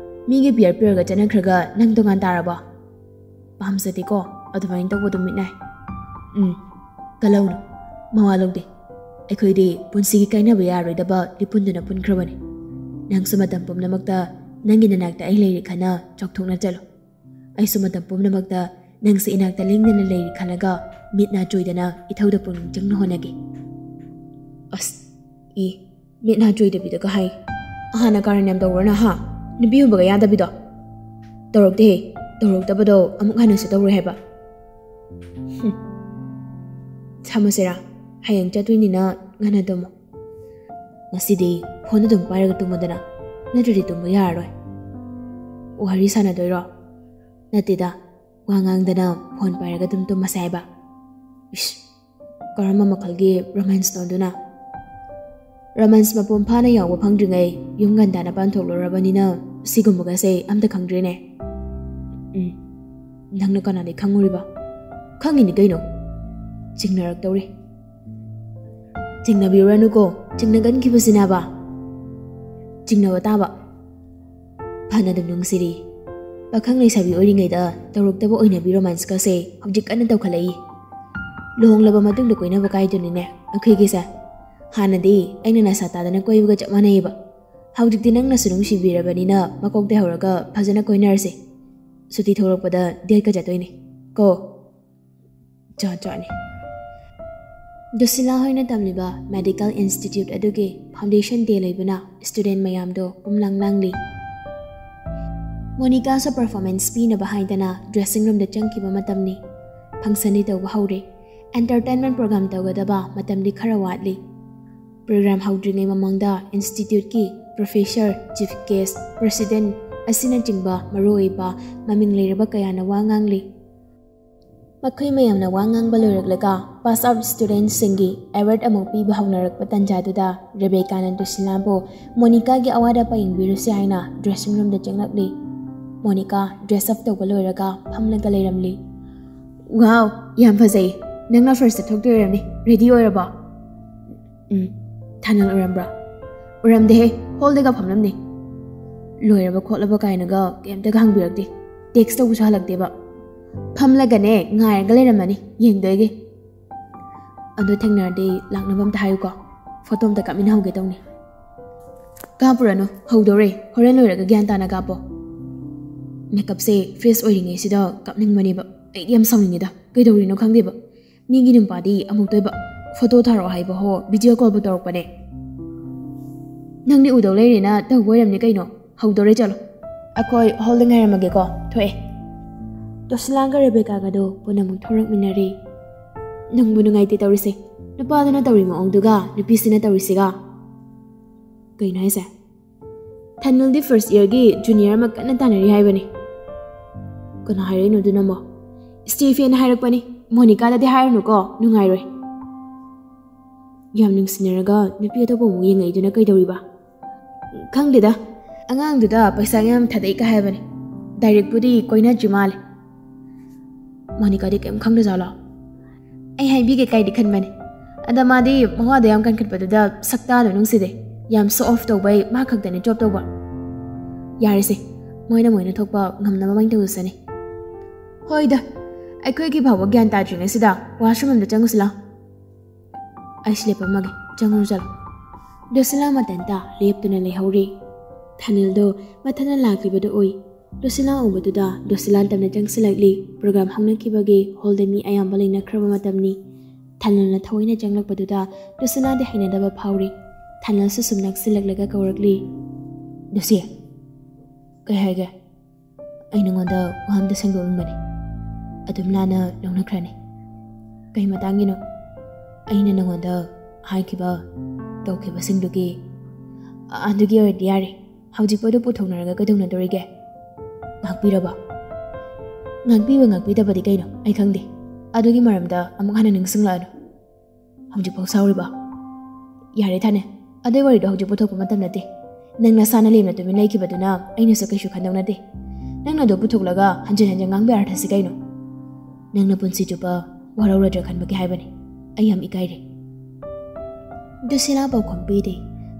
ꯃꯤꯒꯤ ꯄꯤꯌꯔ ꯄꯤꯌꯔꯒ ꯆꯠꯅꯈ꯭ꯔꯒ ꯅꯪ ꯇꯣꯉꯥꯟ ꯇꯥꯔꯕꯣ? ꯄꯥꯝꯖꯗꯦꯀꯣ ꯑꯗꯨꯃꯥꯏꯅ ꯇꯧꯕꯗꯣ ꯃꯤꯠꯅꯥꯏ꯫ ꯎꯝ, ꯀꯜꯍꯧꯅꯨ, ꯃꯋꯥ ꯂꯧꯗꯦ꯫ ꯑꯩꯈꯣꯏꯗꯤ ꯄꯨꯟꯁꯤꯒꯤ ꯀꯥꯏꯅꯕ ꯌꯥꯔꯣꯏꯗꯕ ꯂꯤꯄꯨꯟꯗꯨꯅ ꯄꯨꯟꯈ꯭ꯔꯕꯅꯤ꯫ ꯅꯪꯁꯨ ꯃꯇꯝ ꯄꯨꯝꯅꯃꯛꯇ ꯅꯪꯒꯤ ꯅꯅꯥꯛꯇ ꯑꯩ ꯂꯩꯔꯤ ꯈꯟꯅ ꯆꯥꯎꯊꯣꯛꯅ ꯆꯠꯂꯨ꯫ ꯑꯩꯁꯨ ꯃꯇꯝ ꯄꯨꯝꯅꯃꯛꯇ ꯅꯪꯁꯦ ꯏꯅꯥꯛꯇ ꯂꯦꯡꯗꯅ ꯂꯩꯔꯤ ꯈꯜꯂꯒ ꯃꯤꯠ ꯅꯥ ꯆꯣꯏꯗꯅ ꯏꯊꯧꯗ ꯄꯨꯛꯅꯤꯡ ꯆꯪꯅ ꯍꯣꯠꯅꯒꯦ꯫ ꯑꯁ, ꯏ, ꯃꯤꯠ ꯅꯥ ꯆꯣꯏꯗꯕꯤꯗꯒ ꯍꯥꯏ꯫ ꯍꯥꯟꯅ ꯀꯥꯔꯟ ꯌꯥꯝ ꯇꯧꯕ꯭ꯔꯣ ꯅꯍꯥ? ꯅꯨꯄꯤ ꯎꯕꯒ ꯌꯥꯗꯕꯤꯗꯣ? ꯇꯧꯔꯛꯇꯦꯍꯦ꯫ ꯇꯧꯔꯛꯇꯕꯗꯣ ꯑꯃꯨꯛ ꯍꯟꯅꯁꯨ ꯇꯧꯔꯣꯏ ꯍꯥꯏꯕ꯫ ꯍꯨꯝ꯫ ꯊꯝꯃꯁꯤꯔꯥ? ꯍꯌꯦꯡ ꯆꯠꯇꯣꯏꯅꯤꯅ ꯉꯟꯅ ꯇꯨꯝꯃꯣ꯫ ꯉꯁꯤꯗꯤ ꯐꯣꯟ ꯑꯗꯨꯝ ꯄꯥꯏꯔꯒ ꯇꯨꯝꯃꯗꯅ, ꯅꯠꯇ꯭ꯔꯗꯤ ꯇꯨꯝꯕ ꯌꯥꯔꯔꯣꯏ꯫ ꯋꯥꯔꯤ ꯁꯥꯟꯅꯗꯣꯏꯔꯣ? ꯅꯠꯇꯦꯗ, ꯋꯥ ꯉꯥꯡꯗꯅ ꯐꯣꯟ ꯄꯥꯏꯔꯒ ꯑꯗꯨꯝ ꯇꯨꯝꯃꯁꯦ ꯍꯥꯏꯕ꯫ ꯏꯁ, ꯀꯔꯝꯕ ꯃꯈꯜꯒꯤ ꯔꯣꯃꯥꯟꯁꯅꯣ ꯑꯗꯨꯅ? ꯔꯣꯃꯥꯟꯁ ꯃꯄꯨꯡ ꯐꯥꯅ ꯌꯥꯎꯕ ꯐꯪꯗ꯭ꯔꯤꯉꯩ ꯌꯨꯝ ꯉꯟꯇꯥꯅ ꯄꯥꯟꯊꯣꯛꯂꯨꯔꯕꯅꯤꯅ ꯁꯤꯒꯨꯝꯕꯒꯁꯦ ꯑꯝꯇ ꯈꯪꯗ꯭ꯔꯦꯅꯦ꯫ ꯎꯝ, ꯅꯪꯅ ꯀꯅꯥꯗꯩ ꯈꯪꯉꯨꯔꯤꯕ? ꯈꯪꯉꯤꯅꯤ ꯀꯩꯅꯣ꯫ ꯆꯤꯡꯅꯔꯛꯇꯧꯔꯦ꯫ ꯆꯤꯡꯅꯕꯤꯔꯨꯔꯅꯨꯀꯣ, ꯆꯤꯡꯅꯒꯟꯈꯤꯕꯁꯤꯅꯕ꯫ ꯆꯤꯡꯅꯕ ꯇꯥꯕ꯫ ꯐꯅ ꯑꯗꯨꯝ ꯅꯨꯡꯁꯤꯔꯤ꯫ ꯄꯥꯈꯪ ꯂꯩꯁꯥꯕꯤ ꯑꯣꯏꯔꯤꯉꯩꯗ ꯇꯧꯔꯛꯇꯕ ꯑꯣꯏꯅꯕꯤ ꯔꯣꯃꯥꯟꯁꯀꯁꯦ ꯍꯧꯖꯤꯛ ꯀꯟꯅ ꯇꯧꯈꯠꯂꯛꯏ꯫ ꯂꯨꯍꯣꯡꯂꯕ ꯃꯇꯨꯡꯗ ꯀꯣꯏꯅꯕ ꯀꯥꯏꯗꯨꯅꯤꯅꯦ ꯑꯩꯈꯣꯏꯒꯤꯁꯦ꯫ ꯍꯥꯟꯅꯗꯤ ꯑꯩꯅ ꯅꯁꯥ ꯇꯥꯗꯅ ꯀꯣꯏꯕꯒ ꯆꯞ ꯃꯥꯟꯅꯩꯌꯦꯕ꯫ ꯍꯧꯖꯤꯛꯇꯤ ꯅꯪꯅꯁꯨ ꯅꯨꯡꯁꯤꯕꯤꯔꯕꯅꯤꯅ ꯃꯀꯣꯛꯇꯩ ꯍꯧꯔꯒ ꯐꯖꯅ ꯀꯣꯏꯅꯔꯁꯦ꯫ ꯁꯨꯇꯤ ꯊꯣꯛꯂꯛꯄꯗ ꯗꯦꯠꯀ ꯆꯠꯇꯣꯏꯅꯦ ꯀꯣ꯫ ꯖꯥꯠ ꯖꯥꯠꯅꯤ꯫ ꯖꯣꯁꯤꯂꯥ ꯍꯣꯏꯅ ꯇꯝꯂꯤꯕ ꯃꯦꯗꯤꯀꯦꯜ ꯏꯟꯁꯇꯤꯇ꯭ꯌꯨꯠ ꯑꯗꯨꯒꯤ ꯐꯥꯎꯟꯗꯦꯁꯟ ꯗꯦ ꯂꯩꯕꯅ ꯁ꯭ꯇꯨꯗꯦꯟ ꯃꯌꯥꯝꯗꯣ ꯄꯨꯝꯂꯥꯡ ꯂꯥꯡꯂꯤ꯫ ꯃꯣꯅꯤꯀꯥꯁꯨ ꯄꯔꯐꯣꯔꯃꯦꯟꯁ ꯄꯤꯅꯕ ꯍꯥꯏꯗꯅ ꯗ꯭ꯔꯦꯁꯤꯡ ꯔꯨꯝꯗ ꯆꯪꯈꯤꯕ ꯃꯇꯝꯅꯤ꯫ ꯐꯪꯁꯟꯗꯤ ꯇꯧꯕ ꯍꯧꯔꯦ꯫ ꯑꯦꯟꯇꯔꯇꯦꯟꯃꯦꯟ ꯄ꯭ꯔꯣꯒ꯭ꯔꯥꯝ ꯇꯧꯒꯗꯕ ꯃꯇꯝꯗꯤ ꯈꯔ ꯋꯥꯠꯂꯤ꯫ ꯄ꯭ꯔꯣꯒ꯭ꯔꯥꯝ ꯍꯧꯗ꯭ꯔꯤꯉꯩ ꯃꯃꯥꯡꯗ ꯏꯟꯁꯇꯤꯇ꯭ꯌꯨꯠꯀꯤ ꯄ꯭ꯔꯣꯐꯦꯁꯔ, ꯆꯤꯐ ꯒꯦꯁ, ꯄ꯭ꯔꯁꯤꯗꯦꯟ ꯑꯁꯤꯅꯆꯤꯡꯕ ꯃꯔꯨꯑꯣꯏꯕ ꯃꯃꯤꯡ ꯂꯩꯔꯕ ꯀꯌꯥꯅ ꯋꯥ ꯉꯥꯡꯂꯤ꯫ ꯃꯈꯣꯏ ꯃꯌꯥꯝꯅ ꯋꯥ ꯉꯥꯡꯕ ꯂꯣꯏꯔꯛꯂꯒ ꯄꯥꯁ ꯑꯥꯎꯠ ꯁ꯭ꯇꯨꯗꯦꯟꯠꯁꯤꯡꯒꯤ ꯑꯦꯋꯥꯔꯗ ꯑꯃꯨꯛ ꯄꯤꯕ ꯍꯧꯅꯔꯛꯄ ꯇꯥꯟꯖꯥꯗꯨꯗ ꯔꯦꯕꯦꯀꯥꯅ ꯗꯨꯁꯤꯂꯥꯕꯨ ꯃꯣꯅꯤꯀꯥꯒꯤ ꯑꯋꯥꯠ ꯑꯄꯥ ꯌꯦꯡꯕꯤꯔꯨꯁꯤ ꯍꯥꯏꯅ ꯗ꯭ꯔꯦꯁꯤꯡ ꯔꯨꯝꯗ ꯆꯪꯂꯛꯂꯤ꯫ ꯃꯣꯅꯤꯀꯥ ꯗ꯭ꯔꯦꯁ ꯑꯞ ꯇꯧꯕ ꯂꯣꯏꯔꯒ ꯐꯝꯂꯒ ꯂꯩꯔꯝꯂꯤ꯫ "ꯋꯥꯎ, ꯌꯥꯝ ꯐꯖꯩ꯫ ꯅꯪꯅ ꯐꯥꯔꯁꯇ ꯊꯣꯛꯇꯣꯏ ꯑꯣꯏꯔꯝꯅꯤ꯫ ꯔꯦꯗꯤ ꯑꯣꯏꯔꯕꯣ?" "ꯎꯝ, ꯊꯥꯅꯜ ꯎꯔꯝꯕ꯭ꯔꯥ?" "ꯎꯔꯝꯗꯦꯍꯦ, ꯍꯣꯜꯗꯒ ꯐꯝꯂꯝꯅꯤ꯫ ꯂꯣꯏꯔꯕ ꯈꯣꯠꯂꯕ ꯀꯥꯏꯅꯒ ꯀꯩꯝꯇꯒ ꯍꯪꯕꯤꯔꯛꯇꯦ꯫ ꯇꯦꯛꯁ ꯇꯧꯕꯁꯨ ꯍꯜꯂꯛꯇꯦꯕ꯫ ꯐꯝꯂꯒꯅꯦ ꯉꯥꯏꯔꯒ ꯂꯩꯔꯝꯃꯅꯤ, ꯌꯦꯡꯗꯣꯏꯒꯤ꯫ ꯑꯗꯣ ꯊꯦꯡꯅꯔꯗꯤ ꯂꯥꯛꯅꯕ ꯑꯝꯇ ꯍꯥꯏꯌꯨꯀꯣ, ꯐꯣꯇꯣ ꯑꯝꯇ ꯀꯥꯞꯃꯤꯟꯅꯍꯧꯒꯦ ꯇꯧꯅꯤ꯫" "ꯀꯥꯞꯄꯨꯔꯅꯨ, ꯍꯧꯗꯧꯔꯦ, ꯍꯣꯔꯦꯟ ꯂꯣꯏꯔꯒ ꯒ꯭ꯌꯥꯟ ꯇꯥꯅ ꯀꯥꯞꯄꯣ꯫" ꯃꯦꯀꯞꯁꯦ ꯐ꯭ꯔꯦꯁ ꯑꯣꯏꯔꯤꯉꯩꯁꯤꯗ ꯀꯥꯞꯅꯤꯡꯕꯅꯦꯕ꯫ ꯑꯩꯗꯤ ꯌꯥꯝ ꯁꯥꯎꯅꯤꯡꯉꯤꯗ, ꯀꯩꯗꯧꯔꯤꯅꯣ ꯈꯪꯗꯦꯕ꯫ ꯃꯤꯒꯤ ꯅꯨꯄꯥꯗꯤ ꯑꯃꯨꯛꯇꯣꯏꯕ ꯐꯣꯇꯣ ꯊꯥꯔꯛꯑꯣ ꯍꯥꯏꯕ ꯍꯣ, ꯚꯤꯗꯤꯑꯣ ꯀꯣꯜꯕꯨ ꯇꯧꯔꯛꯄꯅꯦ꯫ "ꯅꯪꯗꯤ ꯎꯗꯧ ꯂꯩꯔꯦꯅ ꯇꯧꯕ ꯑꯣꯏꯔꯝꯅꯤ ꯀꯩꯅꯣ꯫ ꯍꯧꯗꯣꯔꯦ, ꯆꯠꯂꯣ꯫ ꯑꯩꯈꯣꯏ ꯍꯣꯜꯗ ꯉꯥꯏꯔꯝꯃꯒꯦꯀꯣ, ꯊꯣꯛꯑꯦ꯫" ꯖꯣꯁꯤꯂꯥꯒ ꯔꯦꯕꯦꯀꯥꯒꯗꯣ ꯄꯨꯟꯅ ꯑꯃꯨꯛ ꯊꯣꯔꯛꯃꯤꯟꯅꯔꯦ꯫ ꯅꯨꯡꯕꯨ ꯅꯨꯡꯉꯥꯏꯇꯦ ꯇꯧꯔꯤꯁꯦ꯫ ꯅꯨꯄꯥꯗꯨꯅ ꯇꯧꯔꯤ ꯃꯑꯣꯡꯗꯨꯒ ꯅꯨꯄꯤꯁꯤꯅ ꯇꯧꯔꯤꯁꯤꯒ꯫ ꯀꯩꯅꯣ ꯍꯥꯏꯁꯦ? ꯊꯥꯅꯜꯗꯤ ꯐꯥꯔꯁ ꯏꯌꯔꯒꯤ ꯖꯨꯅꯤꯌꯔ ꯑꯃ ꯀꯟꯅ ꯇꯥꯟꯅꯔꯤ ꯍꯥꯏꯕꯅꯤ꯫ ꯀꯅꯥ ꯍꯥꯏꯔꯛꯏꯅꯣ ꯑꯗꯨꯅ ꯑꯃꯨꯛ? ꯁ꯭ꯇꯤꯐꯦꯟꯅ ꯍꯥꯏꯔꯛꯄꯅꯤ꯫ ꯃꯣꯅꯤꯀꯥꯗꯗꯤ ꯍꯥꯏꯔꯨꯅꯨꯀꯣ, ꯅꯨꯡꯉꯥꯏꯔꯣꯏ꯫ ꯌꯥꯝ ꯅꯨꯡꯁꯤꯅꯔꯒ ꯅꯨꯄꯤ ꯑꯇꯣꯞꯄ ꯑꯃꯨꯛ ꯌꯦꯡꯉꯛꯏꯗꯨꯅ ꯀꯩꯗꯧꯔꯤꯕ? ꯈꯪꯗꯦꯗ, ꯑꯉꯥꯡꯗꯨꯗ ꯄꯩꯁꯥ ꯌꯥꯝ ꯊꯥꯗꯩꯀ ꯍꯥꯏꯕꯅꯤ꯫ ꯗꯥꯏꯔꯦꯛꯄꯨꯗꯤ ꯀꯣꯏꯅꯗ꯭ꯔꯤ ꯃꯥꯜꯂꯦ꯫ ꯃꯣꯅꯤꯀꯥꯗꯤ ꯀꯩꯝ ꯈꯪꯗꯖꯥꯠꯂꯣ? ꯑꯩ ꯍꯥꯏꯕꯤꯒꯦ ꯀꯥꯏꯗꯤ ꯈꯟꯕꯅꯦ꯫ ꯑꯗ ꯃꯥꯗꯤ ꯃꯋꯥꯗꯣ ꯌꯥꯝ ꯀꯟꯈꯠꯄꯗꯨꯗ ꯁꯛꯇꯥꯗꯣ ꯅꯨꯡꯁꯤꯗꯦ꯫ ꯌꯥꯝ show off ꯇꯧꯕꯩ ꯃꯥ ꯈꯛꯇꯅꯦ drop ꯇꯧꯕ꯫ ꯌꯥꯔꯦꯁꯦ, ꯃꯣꯏꯅ ꯃꯣꯏꯅ ꯊꯣꯛꯄ ꯉꯝꯅꯕ ꯃꯥꯏ ꯇꯧꯖꯁꯅꯤ꯫ ꯍꯣꯏꯗ, ꯑꯩꯈꯣꯏꯒꯤ ꯐꯥꯎꯕ ꯒ꯭ꯌꯥꯟ ꯇꯥꯗ꯭ꯔꯤꯉꯩꯁꯤꯗ washroom ꯑꯝꯗ ꯆꯪꯉꯨꯁꯤ ꯂꯥꯎ꯫ ꯑꯩꯁꯨ ꯂꯦꯞꯄꯝꯃꯒꯦ, ꯆꯪꯉꯨꯔꯨ ꯆꯠꯂꯣ꯫ ꯗꯣꯁꯤꯂꯥ ꯃꯇꯟꯇ ꯂꯦꯞꯇꯨꯅ ꯂꯩꯍꯧꯔꯤ꯫ ꯊꯥꯅꯤꯜꯗꯣ ꯃꯊꯟꯅ ꯂꯥꯛꯂꯤꯕꯗꯨ ꯎꯏ꯫ ꯗꯣꯁꯤꯂꯥ ꯎꯕꯗꯨꯗ ꯗꯣꯁꯤꯂꯥ ꯇꯞꯅ ꯆꯪꯁꯤꯜꯂꯛꯂꯤ꯫ Program ꯍꯧꯅꯈꯤꯕꯒꯤ hallꯗ ꯃꯤ ꯑꯌꯥꯝꯕ ꯂꯩꯅꯈ꯭ꯔꯕ ꯃꯇꯝꯅꯤ꯫ ꯊꯥꯅꯤꯜꯅ ꯊꯑꯣꯏꯅ ꯆꯪꯂꯛꯄꯗꯨꯗ ꯗꯣꯁꯤꯂꯥꯗꯤ ꯍꯩꯅꯗꯕ ꯐꯥꯎꯔꯤ꯫ ꯊꯥꯅꯤꯜꯁꯨ ꯁꯨꯝ ꯅꯛꯁꯤꯜꯂꯛꯂꯒ ꯀꯧꯔꯛꯂꯤ꯫ "ꯗꯣꯁꯤ, ꯀꯩ ꯍꯥꯏꯒꯦ? ꯑꯩ ꯅꯉꯣꯟꯗ ꯋꯥ ꯑꯝꯇ ꯁꯦꯡꯗꯣꯛꯅꯤꯡꯕꯅꯤ꯫ ꯑꯗꯨꯝ ꯂꯥꯟꯅ ꯂꯧꯅꯈ꯭ꯔꯅꯤ꯫ ꯀꯩ ꯃꯇꯥꯡꯒꯤꯅꯣ? ꯑꯩꯅ ꯅꯉꯣꯟꯗ ꯍꯥꯏꯈꯤꯕ, ꯇꯧꯈꯤꯕꯁꯤꯡꯗꯨꯒꯤ, ꯑꯗꯨꯒꯤ ꯑꯣꯏꯔꯗꯤ ꯌꯥꯔꯦ꯫ ꯍꯧꯖꯤꯛꯄꯨ ꯑꯗꯨ ꯄꯨꯊꯣꯛꯅꯔꯒ ꯀꯩꯗꯧꯅꯗꯣꯔꯤꯒꯦ? ꯉꯥꯛꯄꯤꯔꯕ?" "ꯉꯥꯛꯄꯤꯕ ꯉꯥꯛꯄꯤꯗꯕꯗꯤ ꯀꯩꯅꯣ ꯑꯩ ꯈꯪꯗꯦ꯫ ꯑꯗꯨꯒꯤ ꯃꯔꯝꯗ ꯑꯃꯨꯛ ꯍꯟꯅ ꯅꯤꯡꯁꯤꯡꯂꯛꯑꯅꯨ꯫ ꯍꯧꯖꯤꯛꯐꯥꯎ ꯁꯥꯎꯔꯤꯕ? ꯌꯥꯔꯦ ꯊꯥꯅꯤꯜ, ꯑꯗꯨꯏ ꯋꯥꯔꯤꯗꯣ ꯍꯧꯖꯤꯛ ꯄꯨꯊꯣꯛꯄ ꯃꯇꯝ ꯅꯠꯇꯦ꯫ ꯅꯪ ꯅꯁꯥꯅ ꯂꯦꯝꯅ ꯇꯨꯃꯤꯟ ꯂꯩꯈꯤꯕꯗꯨꯅ ꯑꯩꯅꯁꯨ ꯀꯩꯁꯨ ꯈꯟꯗꯧ ꯅꯠꯇꯦ꯫ ꯅꯪꯅ ꯑꯗꯨ ꯄꯨꯊꯣꯛꯂꯒ ꯍꯟꯖꯤꯟ ꯍꯟꯖꯤꯟ ꯉꯥꯡꯕ ꯑꯔꯊꯁꯤ ꯀꯩꯅꯣ? ꯅꯪꯅ ꯄꯨꯟꯁꯤ ꯆꯨꯞꯄ ꯋꯥꯔꯧꯔꯗ꯭ꯔꯥ ꯈꯟꯕꯒꯤ ꯍꯥꯏꯕꯅꯤ꯫ ꯑꯩ ꯌꯥꯝ ꯏꯀꯥꯏꯔꯦ꯫" ꯗꯨꯁꯤꯂꯥ ꯄꯥꯎꯈꯨꯝ ꯄꯤꯗꯦ꯫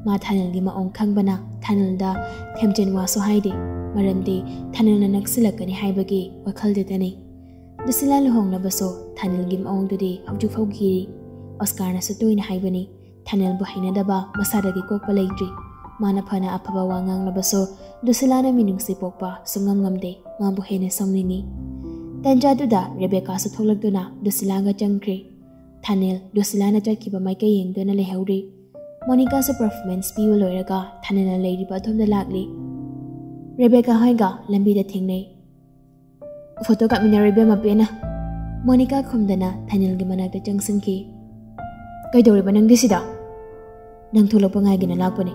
ꯃꯥ ꯊꯥꯅꯤꯜꯒꯤ ꯃꯑꯣꯡ ꯈꯪꯕꯅ ꯊꯥꯅꯤꯜꯗ ꯊꯦꯝꯖꯤꯟ ꯋꯥꯁꯨ ꯍꯥꯏꯗꯦ, ꯃꯔꯝꯗꯤ ꯊꯥꯅꯤꯜꯅ ꯅꯛꯁꯤꯜꯂꯛꯀꯅꯤ ꯍꯥꯏꯕꯒꯤ ꯋꯥꯈꯜꯗꯨꯗꯅꯤ꯫ ꯗꯨꯁꯤꯂꯥ ꯂꯨꯍꯣꯡꯅꯕꯁꯨ ꯊꯥꯅꯤꯜꯒꯤ ꯃꯑꯣꯡꯗꯨꯗꯤ ꯍꯧꯖꯤꯛ ꯐꯥꯎ ꯀꯤꯔꯤ꯫ ꯑꯣꯁꯀꯥꯔꯅꯁꯨ ꯇꯣꯏꯅ ꯍꯥꯏꯕꯅꯤ, ꯊꯥꯅꯤꯜꯕꯨ ꯍꯩꯅꯗꯕ ꯃꯁꯥꯗꯒꯤ ꯀꯣꯛꯄ ꯂꯩꯇ꯭ꯔꯤ꯫ ꯃꯥꯅ ꯐꯅ ꯑꯐꯕ ꯋꯥ ꯉꯥꯡꯂꯕꯁꯨ ꯗꯨꯁꯤꯂꯥꯅ ꯃꯤꯅꯨꯡꯁꯤ ꯄꯣꯛꯄ ꯁꯨꯡꯉꯝ ꯉꯝꯗꯦ꯫ ꯃꯥꯕꯨ ꯍꯦꯟꯅ ꯁꯥꯎꯅꯤꯡꯏ꯫ ꯇꯟꯖꯥꯗꯨꯗ ꯔꯦꯕꯦꯀꯥꯁꯨ ꯊꯣꯛꯂꯛꯇꯨꯅ ꯗꯨꯁꯤꯂꯥꯒ ꯆꯪꯈ꯭ꯔꯦ꯫ ꯊꯥꯅꯤꯜ ꯗꯨꯁꯤꯂꯥꯅ ꯆꯠꯈꯤꯕ ꯃꯥꯏꯀꯩ ꯌꯦꯡꯗꯨꯅ ꯂꯩꯍꯧꯔꯤ꯫ ꯃꯣꯅꯤꯀꯥꯁꯨ performance ꯄꯤꯕ ꯂꯣꯏꯔꯒ ꯊꯥꯅꯤꯜꯅ ꯂꯩꯔꯤꯕ ꯑꯗꯣꯝꯗ ꯂꯥꯛꯂꯤ꯫ ꯔꯦꯕꯦꯀꯥ ꯍꯣꯏꯒ ꯂꯝꯕꯤꯗ ꯊꯦꯡꯅꯩ꯫ "ꯐꯣꯇꯣ ꯀꯥꯞꯃꯤꯟꯅꯔꯣ ꯏꯕꯦꯝꯃ ꯄꯦꯟꯅ꯫" ꯃꯣꯅꯤꯀꯥ ꯈꯨꯝꯗꯅ ꯊꯥꯅꯤꯜꯒꯤ ꯃꯅꯥꯛꯇ ꯆꯪꯁꯤꯟꯈꯤ꯫ "ꯀꯩꯗꯧꯔꯤꯕ ꯅꯪꯗꯤ ꯁꯤꯗ?" "ꯅꯪ ꯊꯣꯛꯂꯛꯄ ꯉꯥꯏꯒꯦꯅ ꯂꯥꯛꯄꯅꯦ꯫"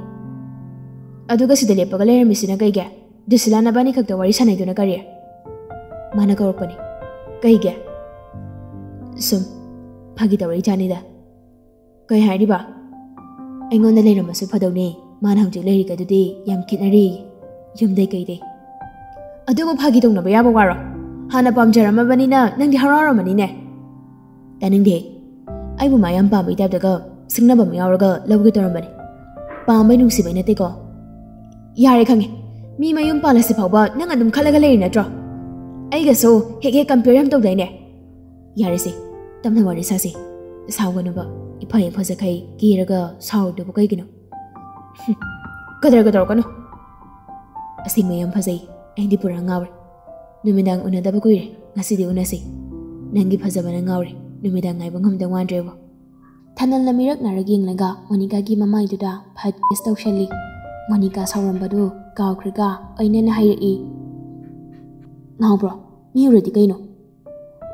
"ꯑꯗꯨꯒ ꯁꯤꯗ ꯂꯦꯞꯄꯒ ꯂꯩꯔꯝꯃꯤꯁꯤꯅ ꯀꯩꯒꯤ? ꯗꯨꯁꯤꯂꯥ ꯅꯕꯥꯅꯤ ꯈꯛꯇ ꯋꯥꯔꯤ ꯁꯥꯟꯅꯩꯗꯨꯅ ꯀꯔꯤ?" "ꯃꯥꯅ ꯀꯧꯔꯛꯄꯅꯦ꯫" "ꯀꯩꯒꯤ?" "ꯁꯨꯝ ꯐꯥꯒꯤ ꯇꯧꯔꯛꯏ ꯖꯥꯠꯅꯤꯗ꯫" "ꯀꯩ ꯍꯥꯏꯔꯤꯕ?" "ꯑꯩꯉꯣꯟꯗ ꯂꯩꯔꯝꯃꯁꯨ ꯐꯗꯧꯅꯦ, ꯃꯥꯅ ꯍꯧꯖꯤꯛ ꯂꯩꯔꯤꯒꯗꯨꯗꯤ ꯌꯥꯝ ꯈꯦꯠꯅꯔꯤ, ꯌꯨꯝꯗꯩ ꯀꯩꯗꯩ꯫" "ꯑꯗꯨꯕꯨ ꯐꯥꯒꯤ ꯇꯧꯅꯕ ꯌꯥꯕ ꯋꯥꯔꯣ? ꯍꯥꯟꯅ ꯄꯥꯝꯖꯔꯝꯃꯕꯅꯤꯅ ꯅꯪꯗꯤ ꯍꯔꯥꯎꯔꯝꯃꯅꯤꯅꯦ?" ꯇꯥꯅꯤꯡꯗꯦ꯫ ꯑꯩꯕꯨ ꯃꯥ ꯌꯥꯝ ꯄꯥꯝꯕꯩ ꯇꯥꯏꯞꯇꯒ ꯁꯤꯡꯅꯕ ꯑꯃ ꯌꯥꯎꯔꯒ ꯂꯧꯒꯦ ꯇꯧꯔꯝꯕꯅꯦ꯫ ꯄꯥꯝꯕꯩ ꯅꯨꯡꯁꯤꯕꯩ ꯅꯠꯇꯦꯀꯣ꯫ ꯌꯥꯔꯦ, ꯈꯪꯉꯦ꯫ ꯃꯤ ꯃꯌꯨꯝ ꯄꯥꯜꯂꯁꯤ ꯐꯥꯎꯕ ꯅꯪ ꯑꯗꯨꯝ ꯈꯜꯂꯒ ꯂꯩꯔꯤ ꯅꯠꯇ꯭ꯔꯣ? ꯑꯩꯒꯁꯨ ꯍꯦꯛ ꯍꯦꯛ compare ꯌꯥꯝ ꯇꯧꯗꯥꯏꯅꯦ? ꯌꯥꯔꯦꯁꯦ, ꯇꯞꯅ ꯋꯥꯔꯤ ꯁꯥꯁꯦ꯫ ꯁꯥꯎꯒꯅꯨꯕ꯫ ꯏꯐ ꯍꯦꯛ ꯐꯖꯈꯩ ꯀꯦꯔꯒ ꯁꯥꯎꯔꯤꯗꯨꯕꯨ ꯀꯩꯒꯤꯅꯣ? ꯀꯗꯔꯒ ꯇꯧꯔꯛꯀꯅꯨ꯫ ꯑꯁꯦꯡꯕ ꯌꯥꯝ ꯐꯖꯩ꯫ ꯑꯩꯗꯤ ꯄꯨꯔꯥ ꯉꯥꯎꯔꯦ꯫ ꯅꯨꯃꯤꯗꯥꯡ ꯎꯅꯗꯕ ꯀꯨꯏꯔꯦ꯫ ꯉꯁꯤꯗꯤ ꯎꯅꯁꯤ꯫ ꯅꯪꯒꯤ ꯐꯖꯕꯅ ꯉꯥꯎꯔꯦ꯫ ꯅꯨꯃꯤꯗꯥꯡ ꯉꯥꯏꯕ ꯉꯝꯗꯧ ꯃꯥꯟꯗ꯭ꯔꯦꯕꯣ꯫ ꯊꯥꯅꯜꯅ ꯃꯤꯔꯛ ꯅꯥꯔꯛ ꯌꯦꯡꯂꯒ ꯃꯣꯅꯤꯀꯥꯒꯤ ꯃꯃꯥꯏꯗꯨꯗ ꯐꯠ kiss ꯇꯧꯁꯜꯂꯤ꯫ ꯃꯣꯅꯤꯀꯥ ꯁꯥꯎꯔꯝꯕꯗꯨ ꯀꯥꯎꯈ꯭ꯔꯒ ꯑꯣꯏꯅꯅ ꯍꯥꯏꯔꯛꯏ, "ꯉꯥꯎꯕ꯭ꯔꯣ? ꯃꯤ ꯎꯔꯗꯤ ꯀꯩꯅꯣ?"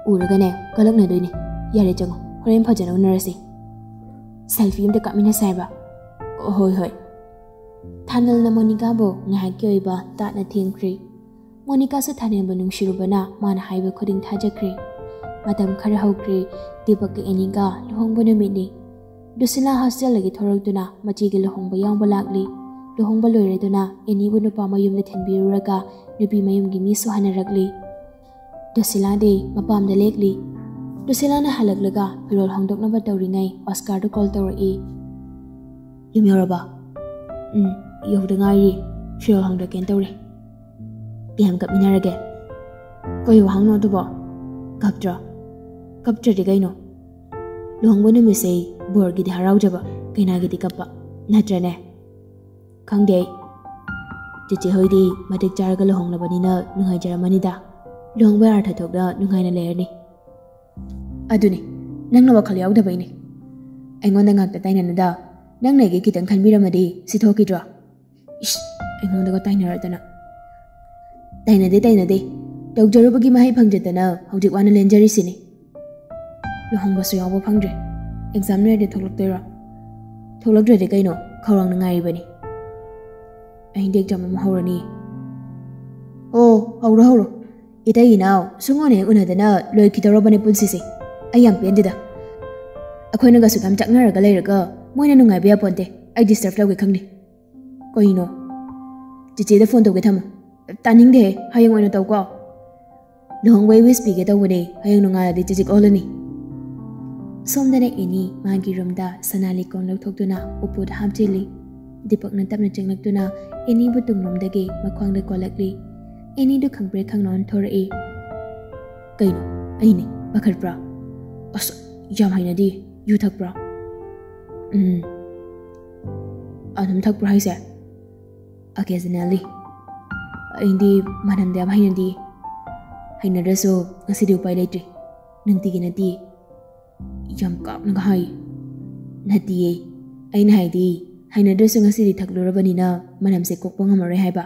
"ꯎꯔꯒꯅꯦ, ꯀꯂꯛꯅꯗꯣꯏꯅꯦ꯫ ꯌꯥꯔꯦ, ꯆꯪꯉꯣ, ꯍꯣꯔꯦꯟ ꯐꯖꯅ ꯎꯅꯔꯁꯤ꯫ Selfie ꯑꯝꯇ ꯀꯥꯞꯃꯤꯟꯅꯁꯦ ꯍꯥꯏꯕ?" "ꯍꯣꯏ, ꯍꯣꯏ꯫" ꯊꯥꯅꯜꯅ ꯃꯣꯅꯤꯀꯥꯕꯨ ꯉꯥꯏꯍꯥꯛꯀꯤ ꯑꯣꯏꯕ ꯇꯥꯠꯅ ꯊꯦꯝꯈ꯭ꯔꯤ꯫ ꯃꯣꯅꯤꯀꯥꯁꯨ ꯊꯥꯅꯦꯜꯕꯨ ꯅꯨꯡꯁꯤꯔꯨꯕꯅ ꯃꯥꯅ ꯍꯥꯏꯕ ꯈꯨꯗꯤꯡ ꯊꯥꯖꯈ꯭ꯔꯦ꯫ ꯃꯇꯝ ꯈꯔ ꯍꯧꯈ꯭ꯔꯦ꯫ ꯗꯤꯄꯛꯀ ꯑꯦꯅꯤꯒ ꯂꯨꯍꯣꯡꯕ ꯅꯨꯃꯤꯠꯅꯤ꯫ ꯗꯨꯁꯤꯂꯥ hostelꯗꯒꯤ ꯊꯣꯔꯛꯇꯨꯅ ꯃꯆꯦꯒꯤ ꯂꯨꯍꯣꯡꯕ ꯌꯥꯎꯕ ꯂꯥꯛꯂꯤ꯫ ꯂꯨꯍꯣꯡꯕ ꯂꯣꯏꯔꯗꯨꯅ ꯑꯦꯅꯤꯕꯨ ꯅꯨꯄꯥ ꯃꯌꯨꯝꯗ ꯊꯤꯟꯕꯤꯔꯨꯔꯒ ꯅꯨꯄꯤ ꯃꯌꯨꯝꯒꯤ ꯃꯤꯁꯨ ꯍꯟꯅꯔꯛꯂꯤ꯫ ꯗꯨꯁꯤꯂꯥꯗꯤ ꯃꯄꯥꯝꯗ ꯂꯦꯛꯂꯤ꯫ ꯗꯨꯁꯤꯂꯥꯅ ꯍꯜꯂꯛꯂꯒ ꯐꯤꯔꯣꯜ ꯍꯣꯡꯗꯣꯛꯅꯕ ꯇꯧꯔꯤꯉꯩ ꯑꯣꯁꯀꯥꯔꯗꯨ call ꯇꯧꯔꯛꯏ꯫ "ꯌꯨꯝ ꯌꯧꯔꯕ?" "ꯎꯝ, ꯌꯧꯗ ꯉꯥꯏꯔꯤ꯫ ꯐꯤꯔꯣꯜ ꯍꯣꯡꯗꯣꯛꯀꯦꯅ ꯇꯧꯔꯤ꯫ ꯀꯌꯥꯝ ꯀꯞꯃꯤꯟꯅꯔꯒꯦ?" "ꯀꯩ ꯋꯥꯍꯪꯅꯣ ꯑꯗꯨꯕꯣ? ꯀꯞꯇ꯭ꯔꯣ? ꯀꯞꯇ꯭ꯔꯗꯤ ꯀꯩꯅꯣ? ꯂꯨꯍꯣꯡꯕ ꯅꯨꯃꯤꯠꯁꯦ ꯕꯣꯔꯒꯤꯗꯤ ꯍꯔꯥꯎꯖꯕ, ꯀꯩꯅꯥꯒꯤꯗꯤ ꯀꯞꯄ, ꯅꯠꯇ꯭ꯔꯅꯦ?" "ꯈꯪꯗꯦ ꯑꯩ꯫ ꯆꯦꯆꯦ ꯍꯣꯏꯗꯤ ꯃꯇꯤꯛ ꯆꯥꯔꯒ ꯂꯨꯍꯣꯡꯂꯕꯅꯤꯅ ꯅꯨꯡꯉꯥꯏꯖꯔꯝꯃꯅꯤꯗ꯫ ꯂꯨꯍꯣꯡꯕ ꯑꯔꯊ ꯊꯣꯛꯅ ꯅꯨꯡꯉꯥꯏꯅ ꯂꯩꯔꯅꯤ꯫" "ꯑꯗꯨꯅꯤ, ꯅꯪꯅ ꯋꯥꯈꯜ ꯌꯥꯎꯗꯕꯩꯅꯦ꯫ ꯑꯩꯉꯣꯟꯗ ꯉꯥꯛꯇ ꯇꯥꯏꯅꯅꯨꯗ꯫ ꯅꯪꯅ ꯑꯩꯒꯤ ꯈꯤꯇꯪ ꯈꯟꯕꯤꯔꯝꯃꯗꯤ ꯁꯤ ꯊꯣꯛꯈꯤꯗ꯭ꯔꯣ?" "ꯏꯁ, ꯑꯩꯉꯣꯟꯗꯒ ꯇꯥꯏꯅꯔꯗꯅ꯫" "ꯇꯥꯏꯅꯗꯦ, ꯇꯥꯏꯅꯗꯦ꯫ ꯇꯧꯖꯔꯨꯕꯒꯤ ꯃꯍꯩ ꯐꯪꯖꯗꯅ ꯍꯧꯖꯤꯛ ꯋꯥꯅ ꯂꯦꯟꯖꯔꯤꯁꯤꯅꯤ꯫ ꯂꯨꯍꯣꯡꯕꯁꯨ ꯌꯥꯎꯕ ꯐꯪꯗ꯭ꯔꯦ꯫ Exam ꯂꯣꯏꯔꯗꯤ ꯊꯣꯛꯂꯛꯇꯣꯏꯔꯣ?" "ꯊꯣꯛꯂꯛꯇ꯭ꯔꯗꯤ ꯀꯩꯅꯣ, ꯈꯧꯔꯥꯡꯅ ꯉꯥꯏꯔꯤꯕꯅꯤ꯫ ꯑꯍꯤꯡꯗ exam ꯑꯃ ꯍꯧꯔꯅꯤ꯫" "ꯑꯣ, ꯍꯧꯔꯣ, ꯍꯧꯔꯣ꯫ ꯏꯇꯩ ꯏꯅꯥꯎ ꯁꯨꯡꯎꯅ ꯍꯦꯛ ꯎꯅꯗꯅ ꯂꯣꯏꯈꯤꯗꯧꯔꯕꯅꯦ ꯄꯨꯟꯁꯤꯁꯦ꯫ ꯑꯩ ꯌꯥꯝ ꯄꯦꯟꯗꯦꯗ꯫ ꯑꯩꯈꯣꯏꯅꯒ ꯑꯁꯨꯛ ꯌꯥꯝ ꯆꯥꯛꯅꯔꯒ ꯂꯩꯔꯒ ꯃꯣꯏꯅ ꯅꯨꯡꯉꯥꯏꯕ ꯌꯥꯄꯣꯟꯇꯦ꯫ ꯑꯩ disturb ꯇꯧꯒꯦ ꯈꯪꯗꯦ꯫" "ꯀꯩꯅꯣ?" "ꯆꯦꯆꯦꯗ phone ꯇꯧꯒꯦ, ꯊꯝꯃꯣ꯫" "ꯇꯥꯅꯤꯡꯗꯦꯍꯦ, ꯍꯌꯦꯡ ꯑꯣꯏꯅ ꯇꯧꯀꯣ꯫" "ꯂꯨꯍꯣꯡꯕꯩ wish ꯄꯤꯒꯦ ꯇꯧꯕꯅꯦ, ꯍꯌꯦꯡ ꯅꯣꯡꯉꯥꯜꯂꯗꯤ ꯆꯦꯆꯤꯛ ꯑꯣꯜꯂꯅꯤ꯫" ꯁꯣꯝꯗꯅ ꯑꯦꯅꯤ ꯃꯥꯒꯤ ꯔꯨꯝꯗ ꯁꯅꯥ ꯂꯤꯛꯀꯣꯟ ꯂꯧꯊꯣꯛꯇꯨꯅ ꯎꯄꯨꯗ ꯍꯥꯞꯆꯤꯜꯂꯤ꯫ ꯗꯤꯄꯛꯅ ꯇꯞꯅ ꯆꯪꯂꯛꯇꯨꯅ ꯑꯦꯅꯤꯕꯨ ꯇꯨꯡꯂꯣꯝꯗꯒꯤ ꯃꯈ꯭ꯋꯥꯡꯗ ꯀꯣꯜꯂꯛꯂꯤ꯫ ꯑꯦꯅꯤꯗꯨ ꯈꯪꯄ꯭ꯔꯦꯛ ꯈꯪꯅ ꯑꯣꯟꯊꯣꯔꯛꯏ꯫ "ꯀꯩꯅꯣ? ꯑꯩꯅꯦ? ꯄꯥꯈꯠꯄ꯭ꯔꯥ? ꯑꯁ, ꯌꯥꯝ ꯍꯩꯅꯗꯦ꯫ ꯌꯨ ꯊꯛꯄ꯭ꯔꯥ?" "ꯎꯝ, ꯑꯗꯨꯝ ꯊꯛꯄ꯭ꯔꯣ ꯍꯥꯏꯁꯦ?" "Occasionally꯫ ꯑꯩꯗꯤ ꯃꯅꯝꯗ ꯌꯥꯝ ꯍꯩꯅꯗꯦ꯫ ꯍꯩꯅꯗ꯭ꯔꯁꯨ ꯉꯁꯤꯗꯤ ꯎꯄꯥꯏ ꯂꯩꯇ꯭ꯔꯤ꯫ ꯅꯨꯡꯇꯤꯒꯤ ꯅꯠꯇꯦ꯫" ꯌꯥꯝ ꯀꯥꯛꯅꯒ ꯍꯥꯏ꯫ "ꯅꯠꯇꯤꯌꯦ, ꯑꯩꯅ ꯍꯥꯏꯗꯤ ꯍꯩꯅꯗ꯭ꯔꯁꯨ ꯉꯁꯤꯗꯤ ꯊꯛꯂꯨꯔꯕꯅꯤꯅ ꯃꯅꯝꯁꯦ ꯀꯣꯛꯄ ꯉꯝꯃꯔꯣꯏ ꯍꯥꯏꯕ꯫"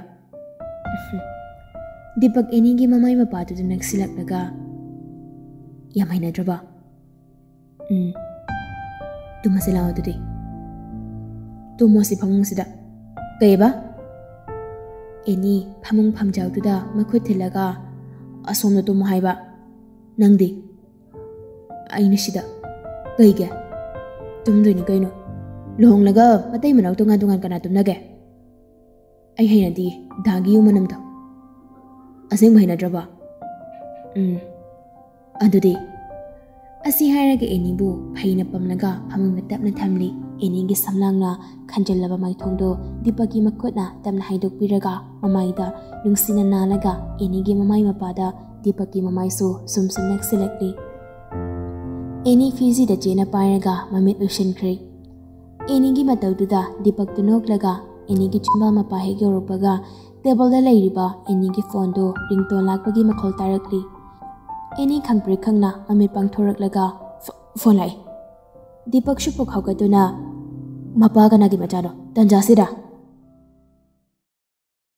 ꯗꯤꯄꯛ ꯑꯦꯅꯤꯒꯤ ꯃꯃꯥꯏ ꯃꯄꯥꯗꯨꯗ ꯅꯛꯁꯤꯜꯂꯛꯂꯒ, "ꯌꯥꯝ ꯍꯩꯅꯗ꯭ꯔꯕ?" "ꯎꯝ, ꯇꯨꯝꯃꯁꯤ ꯂꯥꯛꯑꯣ ꯑꯗꯨꯗꯤ꯫ ꯇꯨꯝꯃꯣꯁꯤ ꯐꯃꯨꯡꯁꯤꯗ꯫" "ꯀꯩꯕ?" ꯑꯦꯅꯤ ꯐꯃꯨꯡ ꯐꯝꯖꯥꯎꯗꯨꯗ ꯃꯈꯨꯠ ꯊꯤꯜꯂꯒ, "ꯑꯁꯣꯝꯗ ꯇꯨꯝꯃꯣ ꯍꯥꯏꯕ꯫ ꯅꯪꯗꯤ?" "ꯑꯩꯅ ꯁꯤꯗ꯫" "ꯀꯩꯒꯤ?" "ꯇꯨꯝꯗꯣꯏꯅꯤ ꯀꯩꯅꯣ꯫ ꯂꯨꯍꯣꯡꯂꯒ ꯃꯇꯩ ꯃꯅꯥꯎ ꯇꯣꯉꯥꯟ ꯇꯣꯉꯥꯟ ꯀꯅꯥ ꯇꯨꯝꯅꯒꯦ?" "ꯑꯩ ꯍꯩꯅꯗꯤꯌꯦ ꯗꯥꯒꯤ ꯌꯨ ꯃꯅꯝꯗꯣ꯫" "ꯑꯁꯦꯡꯕ ꯍꯩꯅꯗ꯭ꯔꯕ?" "ꯎꯝ, ꯑꯗꯨꯗꯤ꯫" ꯑꯁꯤ ꯍꯥꯏꯔꯒ ꯑꯦꯅꯤꯕꯨ ꯐꯩꯅ ꯄꯝꯂꯒ ꯐꯃꯨꯡꯗ ꯇꯞꯅ ꯊꯝꯂꯤ꯫ ꯑꯦꯅꯤꯒꯤ ꯁꯝꯂꯥꯡꯅ ꯈꯟꯖꯤꯜꯂꯕ ꯃꯥꯏꯊꯣꯡꯗꯣ ꯗꯤꯄꯛꯀꯤ ꯃꯈꯨꯠꯅ ꯇꯞꯅ ꯍꯥꯏꯗꯣꯛꯄꯤꯔꯒ ꯃꯃꯥꯏꯗ ꯅꯨꯡꯁꯤꯅ ꯅꯥꯜꯂꯒ ꯑꯦꯅꯤꯒꯤ ꯃꯃꯥꯏ ꯃꯄꯥꯗ ꯗꯤꯄꯛꯀꯤ ꯃꯃꯥꯏꯁꯨ ꯁꯨꯝ ꯁꯨꯝ ꯅꯛꯁꯤꯜꯂꯛꯂꯤ꯫ ꯑꯦꯅꯤ ꯐꯤꯖꯤꯗ ꯆꯦꯅ ꯄꯥꯏꯔꯒ ꯃꯃꯤꯠ ꯎꯏꯁꯤꯟꯈ꯭ꯔꯦ꯫ ꯑꯦꯅꯤꯒꯤ ꯃꯇꯧꯗꯨꯗ ꯗꯤꯄꯛꯇꯨ ꯅꯣꯛꯂꯒ ꯑꯦꯅꯤꯒꯤ ꯆꯤꯟꯕꯥꯜ ꯃꯄꯥ ꯍꯦꯛ ꯌꯧꯔꯛꯄꯒ ꯇꯦꯕꯜꯗ ꯂꯩꯔꯤꯕ ꯑꯦꯅꯤꯒꯤ ꯐꯣꯟꯗꯨ ꯔꯤꯡꯇꯣꯟ ꯂꯥꯛꯄꯒꯤ ꯃꯈꯣꯜ ꯇꯥꯔꯛꯂꯤ꯫ ꯑꯦꯅꯤ ꯈꯪꯄ꯭ꯔꯦꯛ ꯈꯪꯅ ꯃꯃꯤꯠ ꯄꯥꯡꯊꯣꯔꯛꯂꯒ, "ꯐ-, ꯐꯣꯟ ꯂꯥꯛꯑꯦ꯫" ꯗꯤꯄꯛꯁꯨ ꯄꯨꯛ ꯍꯧꯒꯠꯇꯨꯅ, "ꯃꯄꯥ ꯀꯅꯥꯒꯤ ꯃꯆꯥꯅꯣ? ꯇꯟꯖꯥꯁꯤꯗ?"